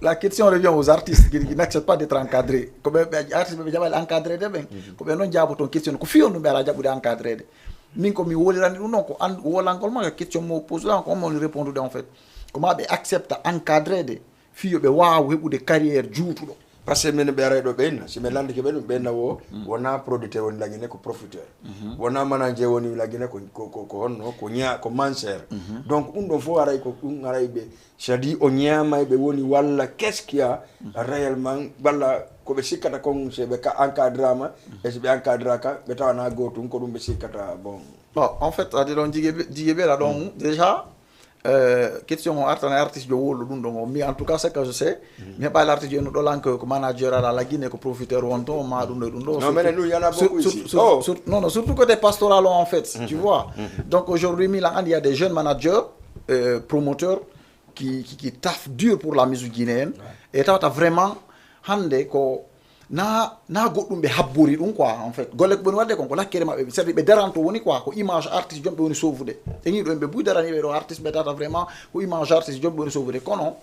la question revient aux artistes qui, qui n'acceptent pas d'être encadrés. Ko ɓe ɓe artiste ɓe jaɓali encadrede ɓen ko ɓe noon jaaboton question ko fiyon ɗum ɓe ala jaɓude encadrede. Min ko mi wolirani ɗum noon ko an wolangol ma question mo pose ɗan ko on moni répondude en fait. Ko ma ɓe accepta encadrede fiyo ɓe waawa heɓude carrière juutuɗo. Parce que min ɓe aray ɗo ɓe inna si min landike ɓe ɗum ɓe inna wo wona producteur woni lagine ko profiteur. Wona manager woni lagine ko ko ko ko honno ko ña ko manser. Donc ɗum ɗon fof aray ko ɗum aray ɓe c'est-à-dire o ñaamay ɓe woni walla qu'est-ce qu'il y a réellement walla ko ɓe sikkata kon si ɓe ka encadrama e si ɓe encadraka ɓe tawana gotum ko ɗum ɓe sikkata bon. Bon, en fait adi ɗon jige jige ɓeɗa ɗon déjà euh, question o artana artiste jo wolo ɗum ɗon o mi en tout cas ce que je sais mi heɓali artiste jo no ɗolan ko ko manager ala lagine ko profiteur wonto ma ɗum ɗo e ɗum ɗo. Non menen ɗum yana beaucoup ici. Oh. Non non surtout côté pastoral o en fait tu vois. Donc aujourd'hui mi lan andi il y a des jeunes managers euh, promoteurs qui, qui, qui taffent dur pour la musique guinéenne et tawata vraiment hande ko na na goɗɗum ɓe habbori ɗum quoi en fait golle ko ɓe woni wadde kon ko lakkere maɓɓe c'est-à-dire ɓe daranto woni quoi ko image artiste jom ɓe woni sauvude e ñiɗo en ɓe buy darani ɓe ɗo artiste ɓe tata vraiment ko image artiste jom ɓe woni sauvude kono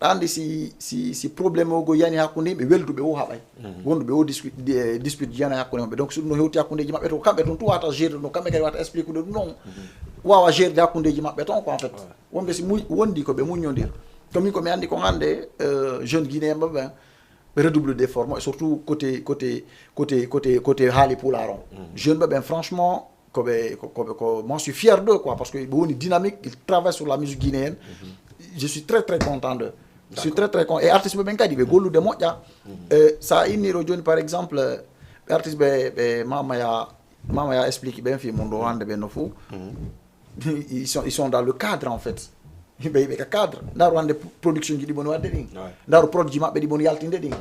ɗandi si si si problème o go yani hakkude yimɓe welduɓe o haɓay wonduɓe o dispute dispute jiyana hakkude maɓɓe donc so ɗum no hewti hakkudeji maɓɓe to kamɓe toon tu wata gérde ɗum kamɓe kadi wata explique ɗum noon. waawa gérde hakkundeeji maɓɓe toon quoi, en fait. Wonɓe si mu-, wondi ko ɓe muññondir. Ko min ko mi anndi ko hannde, euh, jeune guinéen ɓe ɓen, ɓe redouble d'effort mo, et surtout côté, côté, côté, côté, côté haali pulaar on. Jeune ɓe ɓen, franchement, ko ɓe, ko, ko ɓe, ko, moi, je suis fier d'eux, quoi, parce que ɓe woni dynamique, ils travaillent sur la musique guinéenne. Je suis très, très content d'eux. Je suis très, très content. Et artiste ɓe ɓen kadi, ɓe gollude moƴƴa. Euh, sa inni ɗo jooni, par exemple, ɓe artiste ɓe, ɓe Mama Ya, Mama Ya explique ɓen fii mum ɗo hannde ɓen no fuu. Ils sont, ils sont dans le cadre, en fait. Ɓe, ɓe ka cadre. Ndaaru hannde production ji ɗi ɓe woni waɗde ɗin. Ouais. Ndaaru produit ji maɓɓe ɗi ɓe woni yaltinde ɗin.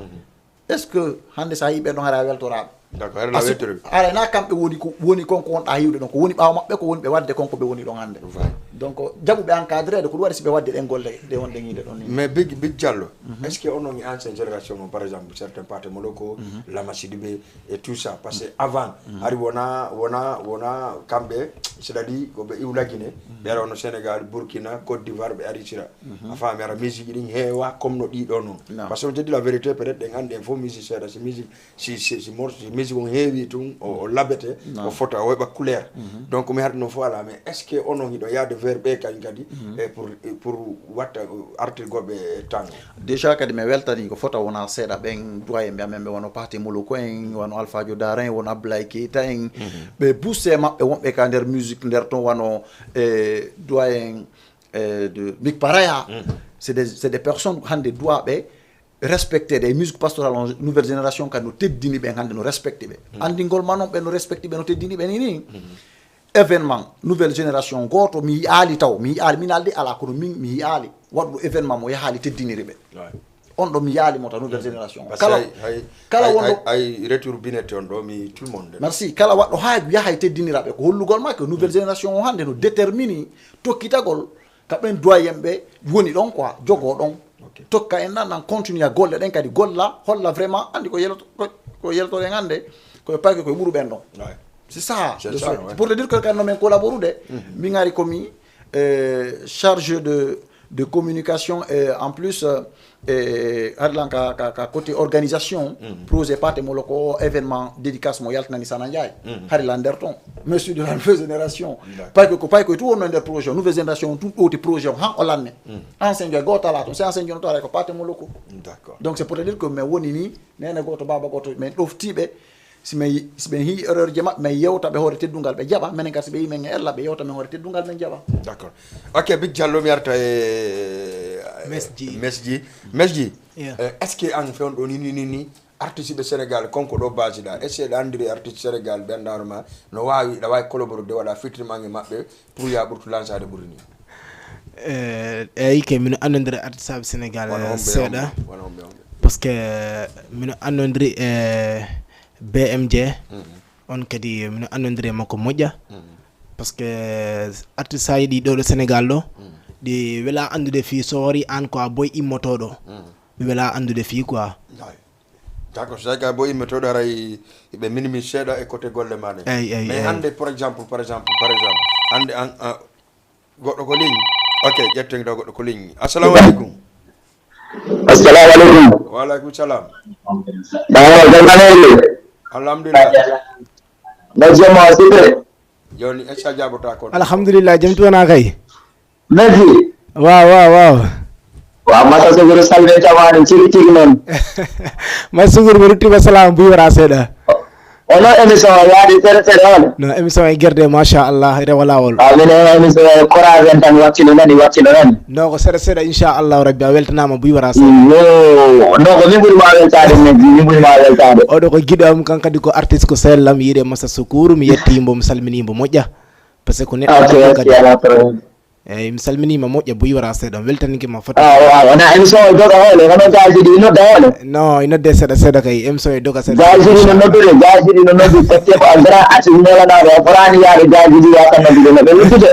Est-ce que hannde sa yii ɓen ɗon hara a weltoraaɗo? D'accord, hara a Asi-, weltori. Hara na kamɓe woni ko, woni kon ko wonɗa hiwde ɗon. Ko woni ɓaawo maɓɓe, ko woni ɓe waɗde kon ko ɓe woni ɗon hannde. Ouais. Donc, jaɓu ɓe encadré de ko ɗum waɗi si ɓe waɗde ɗen golle ɗe wonde ñiide ɗon ni. Mais Big, Big Diallo, est-ce que onon e ancien génération on, par exemple, certains Pathé Moloko, Lama Sidibé, et tout ça, parce que avant, hari wona, wona, wona kamɓe, c'est-à-dire ko ɓe iwla Guinée, ɓe ara no Sénégal, Burkina, Côte d'Ivoire, ɓe ari sira. A faami, ara musique ɗin heewa comme no ɗi ɗo non. Non. Parce que on te dit la vérité, peut-être ɗen andi en fof musique seeɗa, si musique, si, si, si morceau, si musique on heewi tun, o, o labete, o fota, o heɓa couleur. Donc mi hardi non fof ala, mais est-ce que onon hiɗo yaade vers ɓe kañ kadi, e pour, e pour watta, euh, artirgoɓe e temps? Déjà kadi mi weltani ko fota wona seeɗa ɓen doyen ɓe amen ɓe wano Pathé Moloko en, wano Alpha Dio Dara en, wano Abdoulaye Keita en. Ɓe boosté maɓɓe wonɓe ka nder musique nder ton wano, eh, doyen, eh, de Mick Paraya. C'est des, c'est des personnes hannde doit ɓe respecté ɗe musique pastorale on, nouvelle génération kadi no teddini ɓen hannde no respecté ɓe. Anndingol ma non ɓe no respecté ɓe no teddini ɓe ni ni. Événement, nouvelle génération, gooto mi yi'aali taw, mi yi'aali, min aldi alaa, kono min mi yi'aali waɗuɗo événement mo yahaali teddiniri ɓe. Ouais. On ɗo mi yi'aali mo taw, nouvelle génération. Parce que kala, hay, hay, kala hay, wonɗo hay, hay retour binette on ɗo, mi tout le monde. Merci. Kala waɗɗo haaju yahay teddinira ɓe. Ko hollugol ma ko nouvelle génération o hannde no détermini tokkitagol ka ɓen doyen ɓe woni ɗon quoi, jogoo ɗon. Ok. Tokka en nan, nan continue golle ɗen kadi golla, holla vraiment, andi ko yeloto, ko, ko yelotoɗen hannde, ko e payke ko e ɓuru ɓen ɗon. Ouais. C'est ça. C'est ça, ouais. C'est pour te dire que quand même collaborude, min ari ko mi, euh, chargé de, de communication, euh, en plus, euh, euh, hari lan ka, ka, ka côté organisation, projet Pathé Moloko événement dédicace mo yaltinani Sana Ndiaye. Hari lan nder ton. Monsieur de la nouvelle génération. D'accord. Parce que ko pay ko tout wonno nder projet, nouvelle génération, tout oti projet, han o lanne. Ancien Ndiaye goto ala ton, c'est ancien Ndiaye no to ala ko Pathé Moloko. D'accord. Donc c'est pour te dire que mais woni ni, nene goto, baba goto, mais ɗoftiɓe, si min, si min hii erreur ji maɓɓe, min yewta ɓe hoore teddungal, ɓe jaɓa, menen kadi si ɓe yii men e ella, ɓe yewta men hoore teddungal, men jaɓa. D'accord. Ok, Big Diallo, mi arta e, Mesji. Mesji. Mesji, yeah, eh, est-ce que an fewndo ni, ni, ni, ni, artiste ɓe Sénégal, konko ɗo basiɗa, est-ce que ɗa andiri artiste Sénégal, ɓe andarma, no wawi, ɗa wawi collaborer, waɗa featuring e maɓɓe, pour ya ɓurtu lansade ɓuri ni? Eh, eyyi, ke mino anndondiri artiste aɓe Sénégal, wano eh, homɓe, seeɗa. Homɓe, wano homɓe, homɓe. Parce que mino anndondiri e B M J, on kadi mino anndondiri e makko moƴƴa. Parce que artiste aji ɗi ɗo, ɗo Sénégal ɗo, ɗi wela anndude fii so wari an ko a boy immotooɗo. Ɓe wela anndude fii quoi. D'accord, so tawi ka boy immotooɗo haray ɓe minimise seeɗa e côté golle ma ɗen. Eyyi, eyyi, mais eyyi. Hannde, par exemple, par exemple, par exemple, hannde an, an, goɗɗo ko ligne. Ok, ƴetten ɗo goɗɗo ko ligne. Assalamu aleykum. Assalamu aleykum. Wa aleykum salam. Bawo jam tan e le. Alhamdulillah. No jam o sike. Joni, est-ce que a jaabota kon? Alhamdulillah, jam tuwana kay. Merci. Waaw, waaw, waaw. Waaw, Massa Sougou, salve tawani, tigi, tigi noon. Massa Sougou, mi ruttima salama, buy wara seeɗa. Ono émission o yaadi seeɗa seeɗa on? No, émission e gerde, machallah, rewa lawol. Amin, e émission o courage en tan, wakkilo nani, wakkilo nani. No, ko seeɗa seeɗa, inchallahu rabbi, a weltanama, buy wara seeɗa. Yo, no, ko min ɓuri ma weltade, min, min ɓuri ma weltade. Oɗo ko giɗo am, kan kadi ko artiste, ko seeɗa lam, yiide Massa Sougou, mi yetti mbo, mi salmini mbo moƴƴa. Parce que ko neɗɗo. Ok, kadi. Ala problème. Eyyi, mi salminiima moƴƴa, buy wara seeɗa, mi weltanike ma fota. Ah, waaw, wona émission o doga hoole, hono gaaji ɗi nodda hoole? Non, i nodde seeɗa seeɗa kay, émission e doga seeɗa. Gaaji ɗi no noddude, gaaji ɗi no noddude, parce que ko a grand artiste nelanaaɗo, a foraani yaade gaaji ɗi wasa noddude, no ɓe noddude.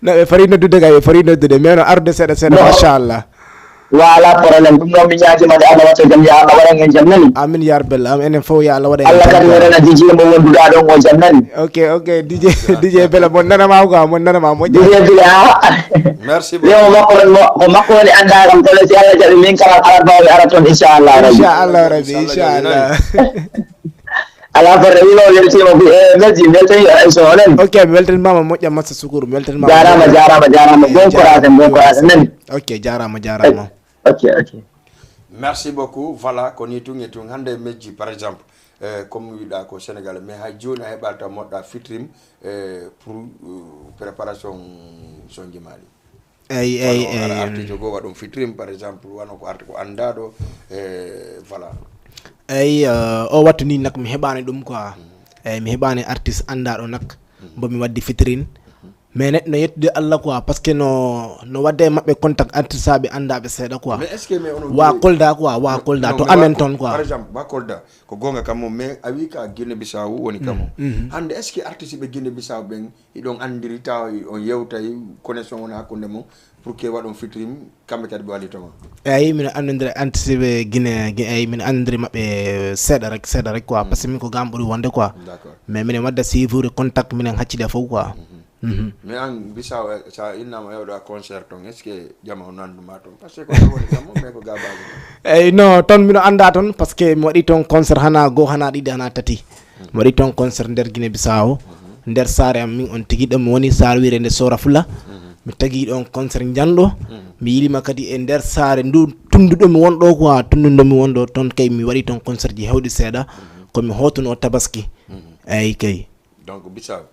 No, ɓe fori noddude kay, ɓe fori noddude, mais no arde seeɗa seeɗa, machallah. Wala problème, ɗum noon mi ñaagima nde Allah watta jam, ya Allah waɗan en jam, nani? Amin ya rabbal alamin, enen fof ya Allah waɗan en jam. Allah kadi waɗana D J mo wonduɗa ɗon o jam, nani? Ok, ok, D J, D J Bella, mon nanama quoi, mon nanama moƴƴa. D J Bella, ha. Merci beaucoup. Yo, makko on, mo, ko makko woni annda kam, kono si Allah jaɓi min kala, kala bawmi ara toon, inchallah rabbi. Inchallah rabbi, inchallah. Ala fere, wino weltima bi e welti welti e so onen. Ok, mi weltanimama moƴƴa massa sukuru, mi weltanimama. Jarama, jarama, jarama. Bon courage, bon courage. Nani. Ok, jarama, jarama. Ok, ok. Merci beaucoup. Voilà, ko ni tun e tun hande mejji par exemple, euh, comme wiɗa ko Sénégal, mais hay joni a heɓata moɗɗa fitrim euh, pour euh, préparation sonji mali. Eyyi eyyi eyyi. Artijo goo waɗum fitrim par exemple wano ko arti ko anndaɗo e voilà. Eyyi o wattu ni nak mi heɓani ɗum quoi. Eyyi mi heɓani artiste anndaɗo nak mbomi waddi fitrin. Mais neɗɗo no yettude Allah quoi parce que no no wadde e maɓɓe contact artiste aɓe anndaɓe seeɗa quoi. Wa Kolda quoi, wa Kolda to amen toon quoi. Par exemple wa Kolda ko gonga kam mum mais a wi ka Guinée Bissau woni kam mum. Hande est ce que artiste ɓe Guinée Bissau ɓen hiɗon andiri tawa on yewtay connexion wona hakkunde mum pour que waɗon fitrim kamɓe kadi ɓe wali toma. Eyyi mino andodiri anticipe Guinée eyyi mino andodiri maɓɓe seeɗa rek seeɗa rek quoi parce que min ko gam ɓuuri wonde quoi. Mais minen wadda suivre contact minen haccida fof quoi. Mais an Bissau sa innama ewɗa concert ton est ce que jama o nanduma ton parce que ko ɗon woni kam mum mais ko gabaji. Eyyi no toon mino anda toon parce que mi waɗi toon concert hana goo hana ɗiɗi hana tati. Mi waɗi toon concert nder Guinée Bissau nder saare am min on tigi ɗo mi woni saare wiyetende Sora Fula. Mi tagi ɗon concert njanɗo. Mi yilima kadi e nder saare ndu tundu ɗo mi wonɗo quoi tundu ɗo mi wonɗo toon kay mi waɗi toon concert ji hewɗi seeɗa. Komi hotuno tabaski. Eyyi kay. Donc Bissau.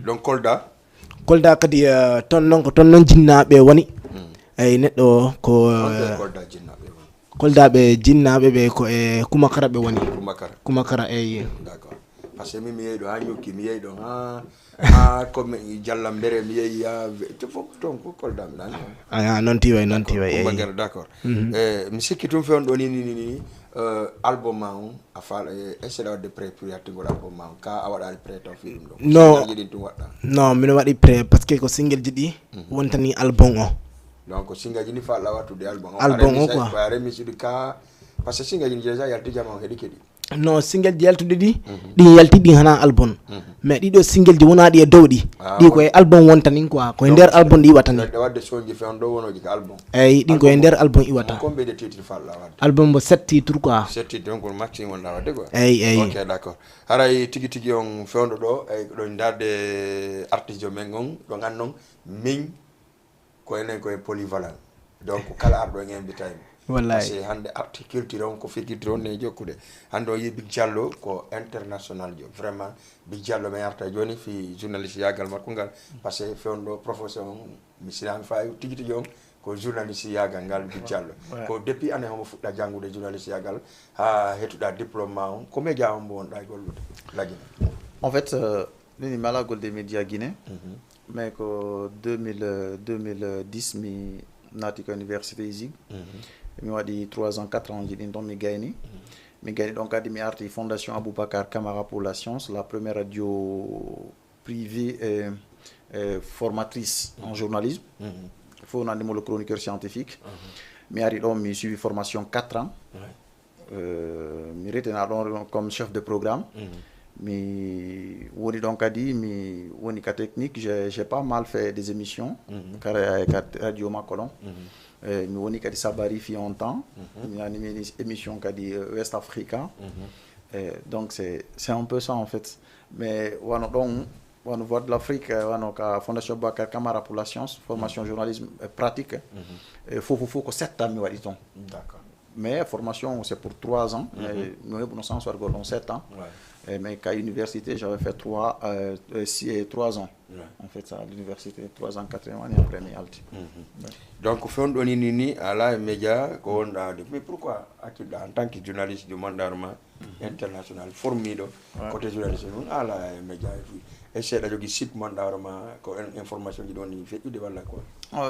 Donc Kolda. Kolda kadi toon noon ko toon noon jinnaɓe woni. Eyyi neɗɗo ko. Koldaɓe jinnaaɓe ɓe ko e Kumakara ɓe woni. Kumakara. Kumakara eyyi. D'accord. Parce que min mi yehi ɗo ha Ñukki, mi yehi ɗo ha ha comme Jalla Mbere, mi yehi ha to fof toon ko Kolda mi nani. Ah non tiway non tiway eyyi. Kumakara d'accord. Eh, mi sikki tun fewndo ni ni ni euh, album ma on a fal eh, essayer wadde prêt pour yattingol album ma on ka a waɗali prêt taw fi ɗum ɗo. Non. Single ji ɗin tun waɗɗa. Non, mino waɗi prêt parce que ko single ji ɗi wontani album o. Donc singaji ni fa lawa tude album o. Album o quoi. Ko remix du ka parce que singaji ni déjà yalti jama o hedi kedi. Non single ji yaltude ɗi ɗin yalti ɗin hana album. Mais ɗiɗo single ji wona ɗi e dow ɗi. Ɗi ko e album wonta nin quoi ko e nder album ɗi iwata ni. Wadde sonji fe on ɗo wonoji ka album. Eyyi ɗin ko e nder album iwata. Combien de titres fa lawa wadde? Album mo sept titres quoi. Sept titres donc maximum lawa de quoi. Eyyi eyyi. Ok d'accord. Haray tigi tigi on fewndo ɗo e ɗo darde artiste men on ɗo gannon min ko enen ko en polyvalent donc kala arɗo en invitaymo. Wallahi. Parce que hande arti culture on ko fi culture on ne jokkude hande o yi big diallo ko international jo vraiment big diallo mi arta joni fi journaliste yagal makko ngal parce que fewndo profession on mi sinami fawi tigi tigi on ko journaliste yagal ngal big diallo ko depuis année homo fuɗɗa janngude journaliste yagal ha hetuɗa diplôme ma on ko média on mbo wonɗa e gollude lagina. En fait euh, Mini mi alaa golde e média Guinée, mais ko deux mille, deux mille dix mi naati ko université Isig. Mi waɗi trois ans, quatre ans ji ɗin ɗon mi gayni. Mi gayni ɗon kadi mi arti Fondation Aboubacar Camara pour la science, la première radio privée euh, euh, formatrice en journalisme. Fof nandi mo le chroniqueur scientifique. Mi ari ɗon mi suivi formation quatre ans. Euh, mi retena ɗon comme chef de programme. Mi woni ɗon kadi mi woni ka technique, j'ai j'ai pas mal fait des émissions kare ka radio makko ɗon. Eh, mi woni kadi sabari fi on temps mi animi émission kadi euh, West Africa. Eh, donc c'est c'est un peu ça en fait. Mais wano ɗon wano Voix de l'Afrique, wano ka Fondation Bacar Camara pour la science, formation journalisme euh, pratique. Eh, fof fof fof ko sept ans mi waɗi ton. D'accord. Mais formation c'est pour trois ans. Mais mi heɓuno chance wargol ɗon sept ans. Eh, mais ka université j'avais fait trois euh, euh, six, euh, trois ans. En fait ça à l'université trois ans quatrième année après mi alti. Donc fewndo ni ni ni ala e média ko wonɗa de mais pourquoi accuɗa en tant que journaliste du monde arma international formiɗo côté journaliste non ala e média e fouy e seeɗa jogui sip manɗa hoorema ko information ji ɗon ni feƴƴude walla quoi?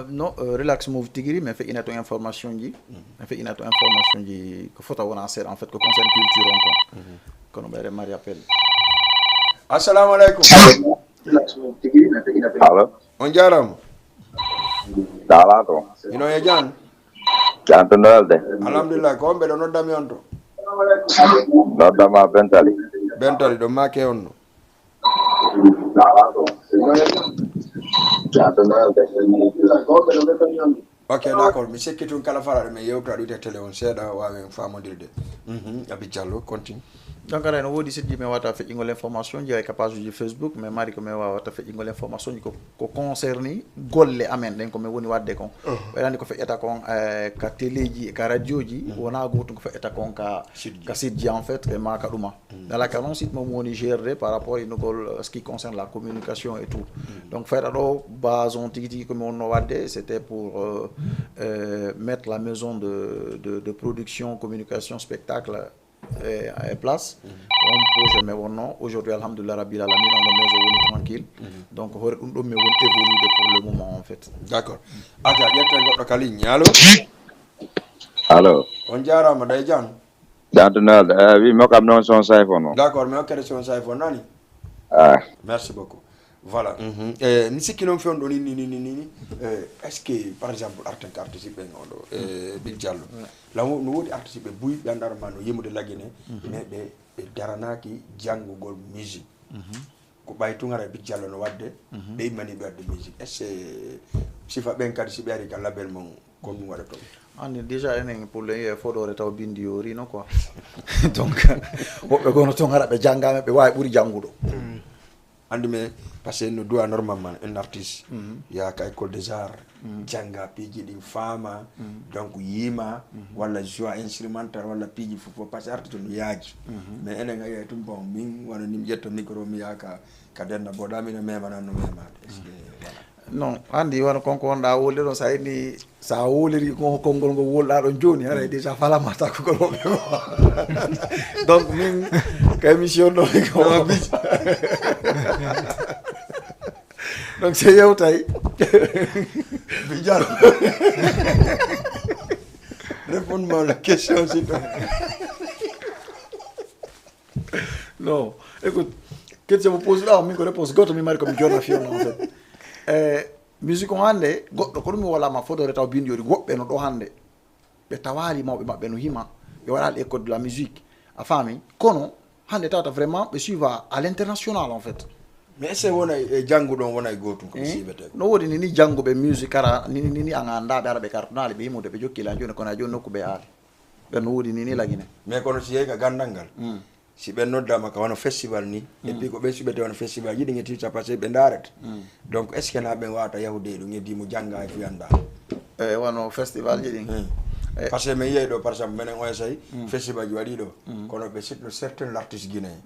Non, relax move tigiri mais feƴƴina to information ji. Mi feƴƴina to information ji ko fota wona seeɗa en fait ko concerne culture on quoi. Kono ɓeyre mari appel. Assalamu aleykum. Allo. On jarama. Dala to. Ino e jan. Janto nolde. Alhamdulillah, ko on ɓeɗo noddami on to? Noddama Bentali. Bentali ɗo make on no. Ok, d'accord. Mi sikki tun kala falaɗo men yewta ɗo wiyte télé on seeɗa wawen famodirde. Mhm, Abi Diallo, continue. Donc aɗa no woodi site ji mi wawata feƴƴingol information ji, ay ka page ji Facebook, mais mari ko mi wawata feƴƴingol information ji ko, ko concerni golle amen ɗen, ko min woni wadde kon. Ɓeɗa anndi ko feƴƴata kon, eh, ka téléji e ka radioji wona gotum ko feƴƴata kon ka site ji en fait, e ma ka ɗuma. Dans la ka non site mo woni gérde par rapport e nugol, euh, ce qui concerne la communication et tout. Donc feɗa ɗo base on tigi tigi ko mi wonno wadde, c'était pour, euh, euh, mettre la maison de, de, de production, communication, spectacle, euh, en place. Ko on projet mi wonno. Aujourd'hui alhamdulillah rabbil alamin, on maison woni tranquille. Donc hoore ɗum ɗon mi woni évolude pour le moment en fait. D'accord. Aja ƴetten goɗɗo ka ligne. Allo? Allo? On jarama day jan. Dantunal, eh, wi mo kam noon son sayfo noon. D'accord, mi hokkere son sayfo nani. Ah, Merci beaucoup. Voilà. Mhm. Eh, mi sikki noon fewndo ni ni ni ni ni. Eh, est-ce que par exemple artiste artiste ɓen on ɗo, eh, Big Diallo, law no woodi artiste ɓe buy ɓe andar ma no yimude lagine, mais ɓe ɓe daranaki jangugol musique. Ko ɓay tun ara Big Diallo no wadde, ɓe immani ɓe wadde musique. Est-ce que sifa ɓen kadi si ɓe ari ka label mon, kon ɗum waɗa toon? Anndi déjà enen pour le e fodore taw bindi yo rino quoi. Donc woɓɓe gono toon ara ɓe janngama ɓe wawi ɓuri jannguɗo. Anndi mais parce que no doit normalement un artiste yaha ka école des arts, jannga piiji ɗin, faama, donc yiima, walla joie instrumental walla piiji fof fof, parce que artiste no yaaji. Mais enen a yiyay tun bon, min wano ni mi ƴetta micro mi yaha ka ka denda boɗa mino memana no memade. Est-ce que voilà? Non, anndi wano konko wonɗa wolde ɗon sa inni sa woliri ko konngol ngol wolɗa ɗon joni haray déjà falama takkugol woɓɓe ko. Donc min ka émission ɗo ko donc se yewtay Bijal. Réponds-moi la question, s'il te plaît. Non, écoute, question mo pose ɗa min ko réponse goto mi mari ko mi jonna fiyonno en fait. Eh, musique on hannde goɗɗo ko ɗum mi wolama fodore taw bindi yori woɓɓe no ɗo hannde ɓe tawali mawɓe maɓɓe no hima, ɓe waɗali école de la musique, a faami, kono hannde tawata vraiment ɓe suiva à l'international en fait. Mais est-ce que wona e jannguɗo on wona e gotum ko ɓe suivete? No woodi ni ni jannguɓe musique ara ni ni ni a gandaɓe ara ɓe kartonali ɓe himude ɓe jokki la joni kono a joni nokku ɓe aali. Ɓen no woodi ni ni lagine. Mais kono si yehi ka gandal ngal, si ɓen noddama ka wano festival ni, et puis ko ɓen suɓete wano festival yiɗi nge tiwta parce que ɓe ndarete. Donc est ce que na ɓen wawata yahude e ɗum e dimo jannga e fiyanda? E wano festival ji ɗin. Parce que min yiyay ɗo par exemple minen O S I festival ji waɗi ɗo, kono ɓe sitno certain l'artiste guinéen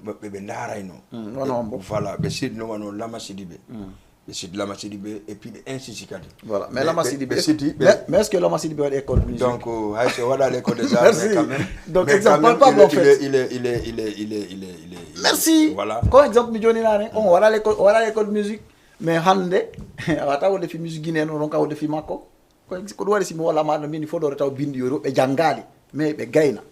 ɓe ɓe ndarayno. Wano hombo? Voilà, ɓe sitno wano Lama Sidibe. Ɓe siti Lama Sidibe et puis ɓe insiste kadi. Voilà, mais Lama Sidibe ɓe siti mais est ce que Lama Sidibe waɗi école de musique? Donc hay so waɗali école des arts, mais quand même, donc exemple papa bon fait. Il est il est il est il est il est il est il est merci. Voilà. Ko exemple mi joni nane on waɗali école waɗali école de musique, mais hannde a wata wonde fi musique guinéen on ronka wonde fi makko. Ko ko ɗum waɗi si mi walla maɗa mbini fodore taw bindi yori woɓɓe janngali mais ɓe gayna.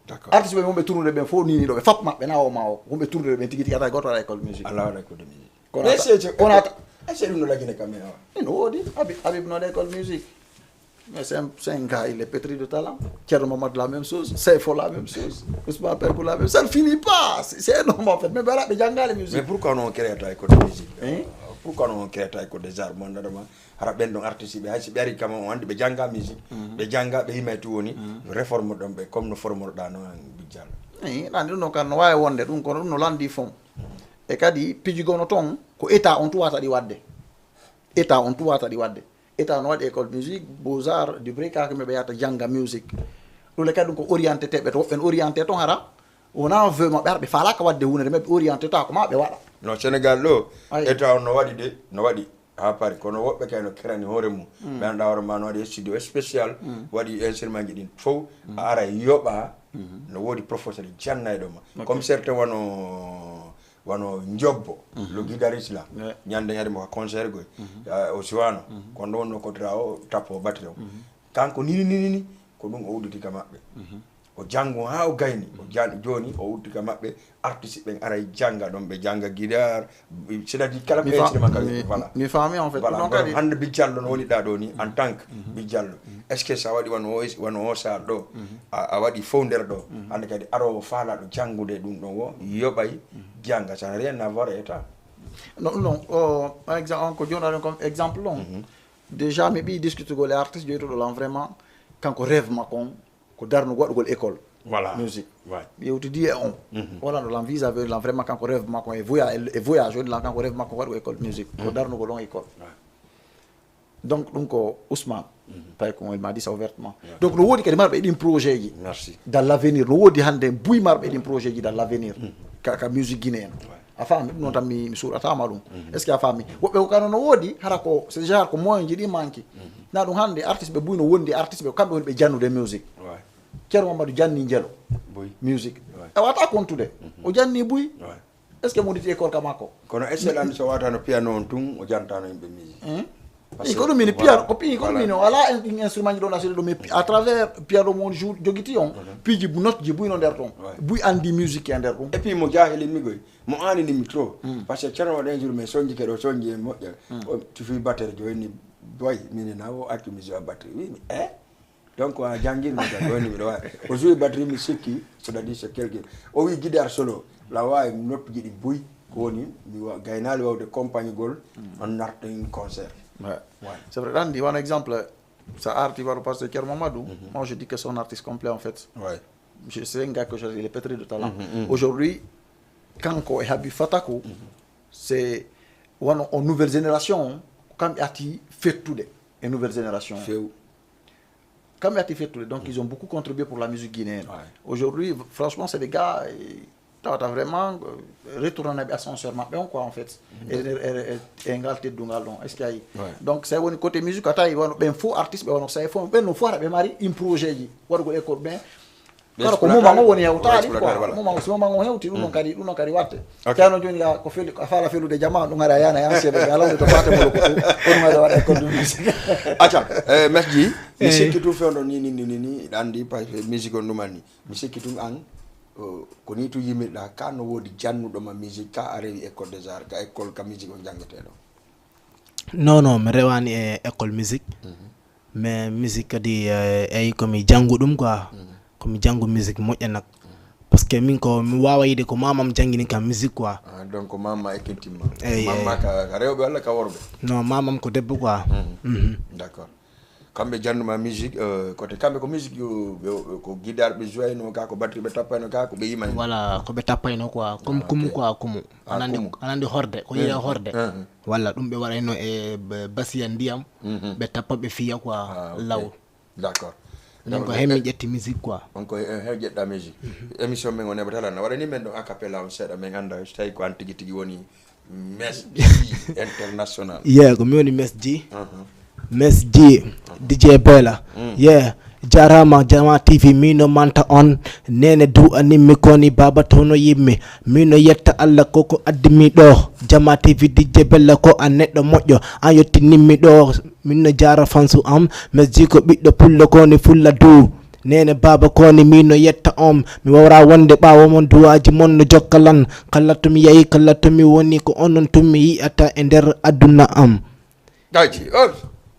D'accord. Artiste ɓe wonɓe tournude ɓen fof nini ɗo ɓe fap maɓɓe na o ma o wonɓe tournude ɓen tigi tigi ata goto waɗa école musique. Ala waɗa école de musique. Kono Mais ata- c'est- c'est- kono ata- Est-ce que ɗum no lagine quand même awa? Ino woodi Habib Habib non école musique. Mais c'est un, c'est un gars il est pétri de talent. Thierno Mamadou la même chose, Seyfo la même chose, Ousmane Perkou la même chose, ça ne finit pas. C'est c'est énorme en fait mais ɓe waɗa ɓe janngali Mais musique. Pourquoi non créata école de musique? Hein? Pourquoi non créata école des arts? Mon dada ma hara ɓen ɗon artiste ɓe hay si ɓe ari kama on andi ɓe jannga musique, ɓe jannga ɓe hima e tu woni réforme ɗon ɓe comme no formorɗa no an Bijal. Eyi ɗan ɗum ɗon kan no wawi wonde ɗum kono ɗum no landi fon. E kadi piiji gono toon ko état on tuwata ɗi wadde. État on tuwata ɗi wadde. État no waɗi école musique, beaux arts, du vrai kake meɓe yahata jannga musique. Ɗum le kadi ɗum ko orienté teɓe to woɓɓe no orienté toon hara wona veu maɓɓe hara ɓe falaka wadde hunde nde maɓe orienté ta ko ma ɓe waɗa. No Sénégal ɗo Ayi. État on no waɗi de no waɗi ha paari kono woɓɓe kay no kerani hoore mum. Ɓe annda hoore ma no waɗi studio spécial, waɗi instrument ji ɗin fof a ara yoɓa. No woodi professeur jannayɗo ma comme certains wano wano Jobbo le guitariste la. Ñande ari mo ka concert goy o siwano kono ɗo wonno kotira o tappo batterie o. Kanko nini nini ni ko ɗum o udditi ka maɓɓe. O janngo ha o gayni o jan- joni o udditi ka maɓɓe. Artiste ɓen aray jannga ɗon ɓe jannga guitare, c'est-à-dire kala ko instrument ka voilà. Mi faami en fait Voilà, ɗum kono kadi hannde Bijal no woni ɗa ɗo ni en tant que Bijal, est ce que sa waɗi wano o wano o sar ɗo a a waɗi fof nder ɗo hannde kadi arowo faalaɗo janngude ɗum ɗon o yoɓay jannga ça n'a rien à voir e état. Non non o par exemple on ko joni aɗen comme exemple on déjà mi ɓi discutugol e artiste joytuɗo lan vraiment kanko rêve makko on ko darnugol waɗugol école. Voilà. Musique. Ouais. Ɓe yewtidi e on. Wala no lan visa veni lan vraiment kanko rêve makko e voyage e voyage woni lan kanko rêve makko waɗu école musique ko darnugol on école. Donc ɗum ko Ousmane, tawi ko il m'a dit ça ouvertement. Donc no woodi kadi marɓe e ɗin projet ji. Merci. Dans l'avenir no woodi hannde buy marɓe e ɗin projet ji dans l'avenir. Ka ka musique guinéenne. A faami ɗum noon tan mi mi suuɗatama ɗum. Est ce que a faami? Woɓɓe ko kano no woodi hara ko c'est genre ko moyen ji ɗi manque. Na ɗum hannde artiste ɓe buy no wondi artiste ɓe kamɓe woni ɓe jannude musique. Ouais. Ceerno Mamadou janni njelo Buy. Musique. Ouais. A wata kontude. O janni buy. Ouais. Est ce que mo witi école ka makko? Kono est ce que ɗan so watano piano on tun o jantano yimɓe musique? Parce que ko ɗum mini piano ko pi ko ɗum mini o ala in- instrument ji ɗon asiri ɗum e pi- à travers piano mo on jour jogiti on piiji bu- note ji buy no nder ɗon. Buy andi musique e nder ɗum. Et puis mo jahili mi goy mo anini mi trop. Parce que ceerno waɗa un jour mais sonji keɗo sonji e moƴƴa. O tufi batterie joyni boy mini na o accu musique a batterie wi mi e donc a jangirmi ka joyni miɗo wawi o joue batterie mi sikki so dadi so quelque o wi guidar solo la wawi noppi jiɗi buy ko woni mi wa- gaynali wawde compagnegol on narta un concert. Ouais. C'est vrai, Randy, un exemple, ça arti par parce que Kermamadou, moi je dis que c'est un artiste complet en fait. Ouais. Je sais un gars que je- il est pétri de talent. Aujourd'hui, kanko e Habi Fataku, c'est one on nouvelle génération, comme arti fettude, une nouvelle génération. Few. Comme arti fettude, donc ils ont beaucoup contribué pour la musique guinéenne. Ouais. Aujourd'hui, franchement, c'est des gars, eh, tawata vraiment euh, retournanaɓe ascenseur maɓɓe on quoi en fait e nder e- e- e ngal teddungal ɗon est ce que ayi Ouais. donc sa woni côté musique a tawi wano ɓen fof artiste ɓe wano sa fof ɓen no fof hara ɓe mari in projet ji waɗugol école ɓen kala ko Exploiter, moment o woni hewtaali exploiter, quoi voilà. Moment so moment o hewti ɗum noon kadi ɗum noon kadi watte Ok. Ceerno jooni ga ko feli a faala felude jama ɗum ara yana yan seeɗa ɓe alawde to fate molo ko ɗum ko ɗum ara waɗa école de musique Acca, eh, merci. Mi sikki tout fewndo ni ni ni ni ni ɗa andi par musique on ɗuman ni mi sikki tun an o, ko ni tun yimirɗa ka no woodi jannuɗo ma musique ka a rewi école des arts ka école ka musique on janngeteɗo? Non non mi rewani e école musique mais musique kadi eh, eyi komi janngu ɗum quoi komi janngu musique moƴƴa nak parce que min ko mi wawa yiide ko mamam janngini kam musique quoi Ah, donc mama ekkintimma Eyi, mama eyi. ka ka rewɓe walla ka worɓe? Non mamam ko debbo quoi Mhm. D'accord. Kamɓe jannuma musique euh, côté kamɓe ko musique yo ɓe- ko guidar ɓe joyno ka ko batterie ɓe tappayno ka ko ɓe yimani? Voilà ko ɓe tappayno quoi comme kumu quoi kumu Ah, anandi kumu. Anandi horde ko yiya horde walla ɗum ɓe waɗayno e b- basiya ndiyam ɓe tappa ɓe fiya quoi Ah, ok. Law D'accord. Min ko hen mi ƴetti musique quoi On ko hen ƴeɗɗa musique émission men o neɓata lan waɗani men ɗon acapella on seeɗa min annda so tawi ko an tigi tigi woni Mes G international. Yeah ko mi woni Mes G Mes G DJ Bella yeah jarama jama tv mino manta on nene du'animmi koni baba tono yimmi mino yetta allah koko addimi ɗo jama tv DJ Bella ko a neɗɗo moƴƴo an yettinimmi ɗo minno jara fansu am Mes G ko ɓiɗɗo pullo koni fulla du nene baba koni mino yetta on mi wawra wonde ɓawo mon duwaji mon no jokka lan kala to mi yahi kala to mi woni ko onon tun mi yi'ata e nder aduna am Daji, oh.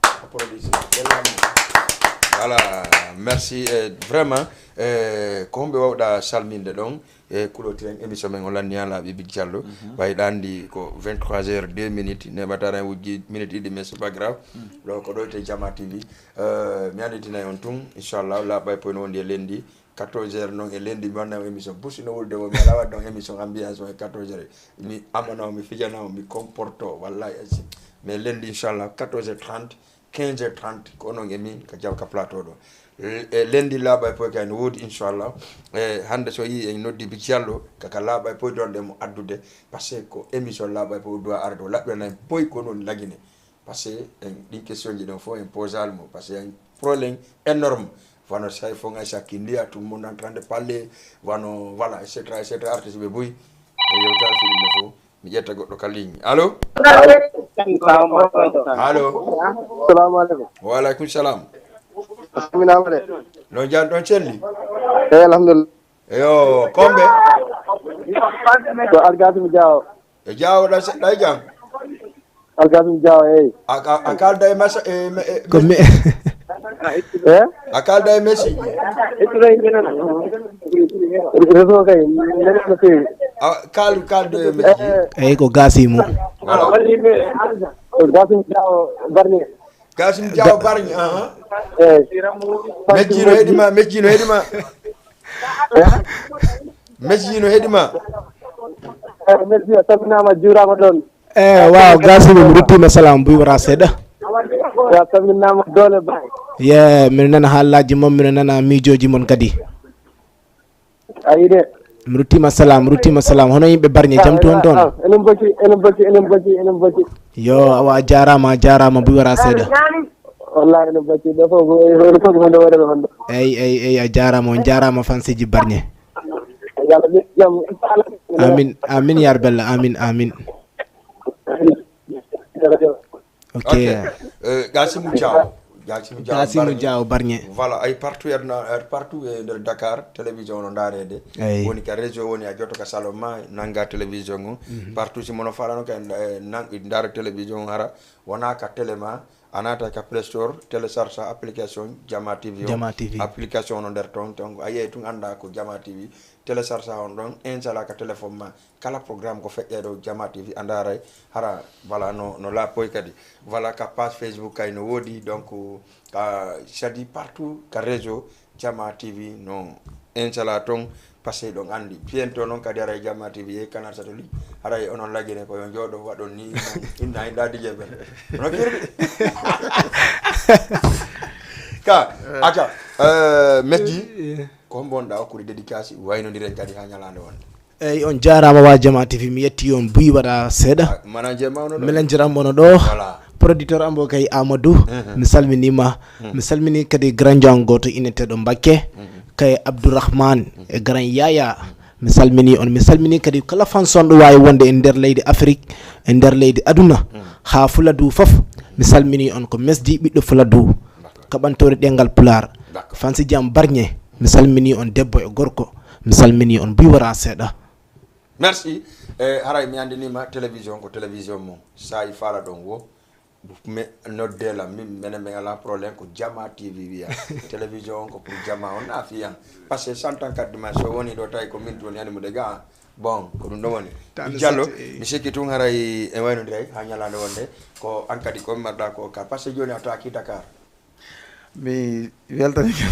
Applaudissement. Voilà, merci eh, vraiment. Eh, ko homɓe wawɗa salminde ɗon e kulotiren émission men o lanni ala ɓiɓi diallo ɓay ɗa andi ko vingt-trois heures deux minutes neɓatara en wujji minute ɗiɗi mais c'est pas grave. Ɗo ko ɗo te jama tv. Eh, mi anditinay on tun inchallah laaɓay poy no wondi e lendi quatorze heures noon e lendi mi wanna on émission busi no wolde o mi ala wadde on émission ambiance o e quatorze heures mi amana o mi fijana o mi comporto wallahi asi mais lendi inchallah quatorze heures trente quinze heures trente ko onon e min ka jawka plateau ɗo e lendi laaɓa e poy kay no woodi inchallah e hannde so yii en noddi bi diallo kaka laaɓa e poy donɗe mo addude par ce que ko émission laaɓa e poy doit arde o laɓɓirana en poy ko non lagine par ce que en ɗin question ji ɗon fof en posal mo par ce que en problème énorme wano say fo ngay sakki ndiya tout le monde en train de parler wano voilà et cetera et cetera artiste ɓe boyi e yewtare fiɗum ne fof mi ƴetta goɗɗo ka ligne allo allo Salamu alaikum. Wa alaikum salam. Minama de. No jaan ɗon celli? Eh, alhamdulillah. Eyo kombe? Ko Alkasim Diaw. E Diaw ɗa seɗɗa e jam? Alkasim Diaw eyi. A kalda e masa e ko mi Eh? A kalda e messi? Réseau kay nene no feewi. Kal kaldo e messi. Eyi ko gasimu. Voilà. Ko Gasim Diaw Barnier. Gasim Diaw Barnier aha. Eyi. Mejjino heɗima mejjino heɗima. Mesji no heɗima. Merci, a salminaama, juuraama ɗoon. E waaw, gasimi mi ruttima salam buy wara seeɗa. A salminaama doole baay. Ye, miɗo nana haalaaji mon, miɗo nana miijooji mon kadi. A yiɗe. Mi ruttima salam, mi ruttima salam. Hono yimɓe barñe jam toon toon? Enen boti, enen boti, enen boti, enen boti. Yo, awa a jaaraama, a jaaraama buy wara seeɗa. Wallahi enen boti, ɗo fof ko, ɗo fof ko honde waɗata honde. Eyi, eyi, eyi, a jaaraama, on jaaraama fanseeji barñe. Yalla ɓe jam. Amin, amin ya rabbi Allah, amin, amin. Ok. Ok. Euh, Gasimu Diaw. Gasimu Diaw. Gasimu Diaw barñe. Voilà, ay partout e aduna, ay partout e nder Dakar, télévision no ndaarede. Eyi. Woni ka région, woni a joto ka salon ma, nanga télévision o. Partout si mono falano ka e nang ndaara télévision hara, wona ka télé ma, a naata ka Play Store, télécharge application Jama T V o. Jama T V. Application no nder ton, ton a yiyay tun anda ko Jama T V. Télécharge on ɗon, inchallah ka téléphone ma. Kala programme ko feƴƴay ɗo Jama T V a ndaaray hara, voilà, no, no laapoy kadi. Voilà, ka page Facebook kay no woodi, donc ka sadi partout ka réseau Jama T V no inchallah ton, parce que ɗon andi bientôt noon kadi haray Jama T V e canal satellite haray onon lagine ko yo jooɗo waɗon ni inna inda dije ɓe no kirɗi ka aca. Euh, mesji ko hombo wonɗa okkude dédicace waynodiren kadi ha ñalande wonde. Eyi, on jaaraama wa Jama T V, mi yetti on buy waɗa seeɗa. Manager mawno ɗo. Manager am wono ɗo. Voilà. Producteur am o kay Amadou. Mi salminima. Mi salmini kadi grand jan goto inneteɗo Mbakke. Kay Abdourahmane e grand Yaya. Mi salmini on, mi salmini kadi kala fan son ɗo wawi wonde e nder leydi Afrique, e nder leydi aduna. Ha Fuladu fof. Mi salmini on ko mesdi ɓiɗɗo Fuladu. Kaɓantore ɗengal Pulaar. Fansi jam barñe. Mi salmini on debbo e gorko. Mi salmini on buy wara seeɗa. Merci. E haray mi andinima télévision ko télévision mum, sayi fala ɗon wo. Me noddela min menen min ala problème ko Jama T V wiya. Télévision on ko pour Jama on na fiyan. Parce que santan kaddi ma so woni ɗo tawi ko min woni animude ga. Bon, ko ɗum ɗo woni. Diallo, mi sikki tun haray e waynodiray ha ñalande wonde ko an kadi ko marɗa ko ka parce que joni a taaki Dakar. Mi weltanike.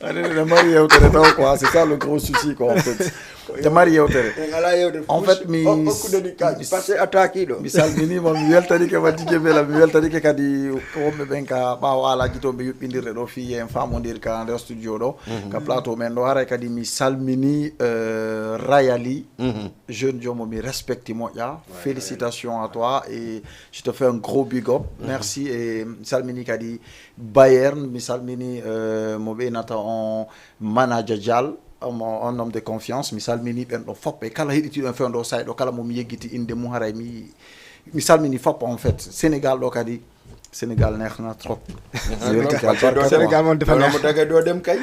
Aɗa mari yewtere taw quoi, c'est ça le gros souci quoi en fait. Te mari yewtere. En ala yewtere. En fait mi Okkude ni kaji parce que attaque ɗo. Mi salminima, mi weltanike ma Didier Bella, mi weltanike kadi ko wonɓe ɓen ka ɓaawo alaji to ɓe yuɓɓindirde ɗo fii en famondir ka nder studio ɗo ka plateau men ɗo. Haray kadi mi salmini euh, Rayali, jeune jomo, mi respecte moƴƴa. Félicitations à toi et je te fais un gros big up. Merci. Et mi salmini kadi Bayern, mi salmini euh, mo ɓeynata on manager Dial, on, on homme de confiance. Mi salmini ɓen ɗo fop e kala heɗitiɗo en fewndo sayɗo kala mo mi yeggiti inde mum haray mi mi salmini fop en fait. Sénégal ɗo kadi, Sénégal neexna trop. Sénégal mon defa neex. Mo daga do dem kay.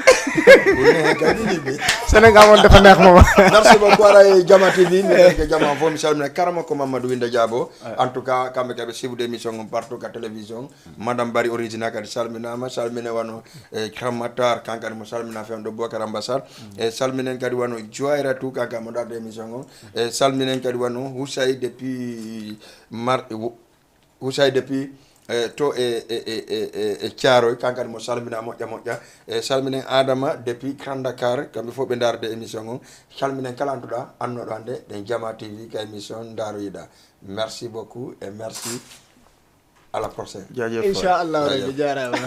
Sénégal mon defa neex moom. Merci beaucoup ara e Jama T V mi daga Jama fo mi salmina karama ko Mamadou Winda Diabo. En tout cas kamɓe kaɓe suivre émission on partout ka télévision. Madame Bari original kadi salminama, salmine wano e Kamatar kankadi mo salmina fewndo Bokar Ambassade. E salminen kadi wano Joyratu kanka mo darde émission on. E salminen kadi wano Husay depuis mar Husay depuis e to e e e e e Thiaroy kankadi mo salmina moƴƴa moƴƴa. E salminen Adama depuis Grand Dakar kamɓe fof ɓe darde émission on. Salminen kala antuɗa annoɗo hande ɗen Jama T V ka émission daroyiɗa. Merci beaucoup et merci. À la prochaine. Jaajëf. Inchallah rabbi jarama.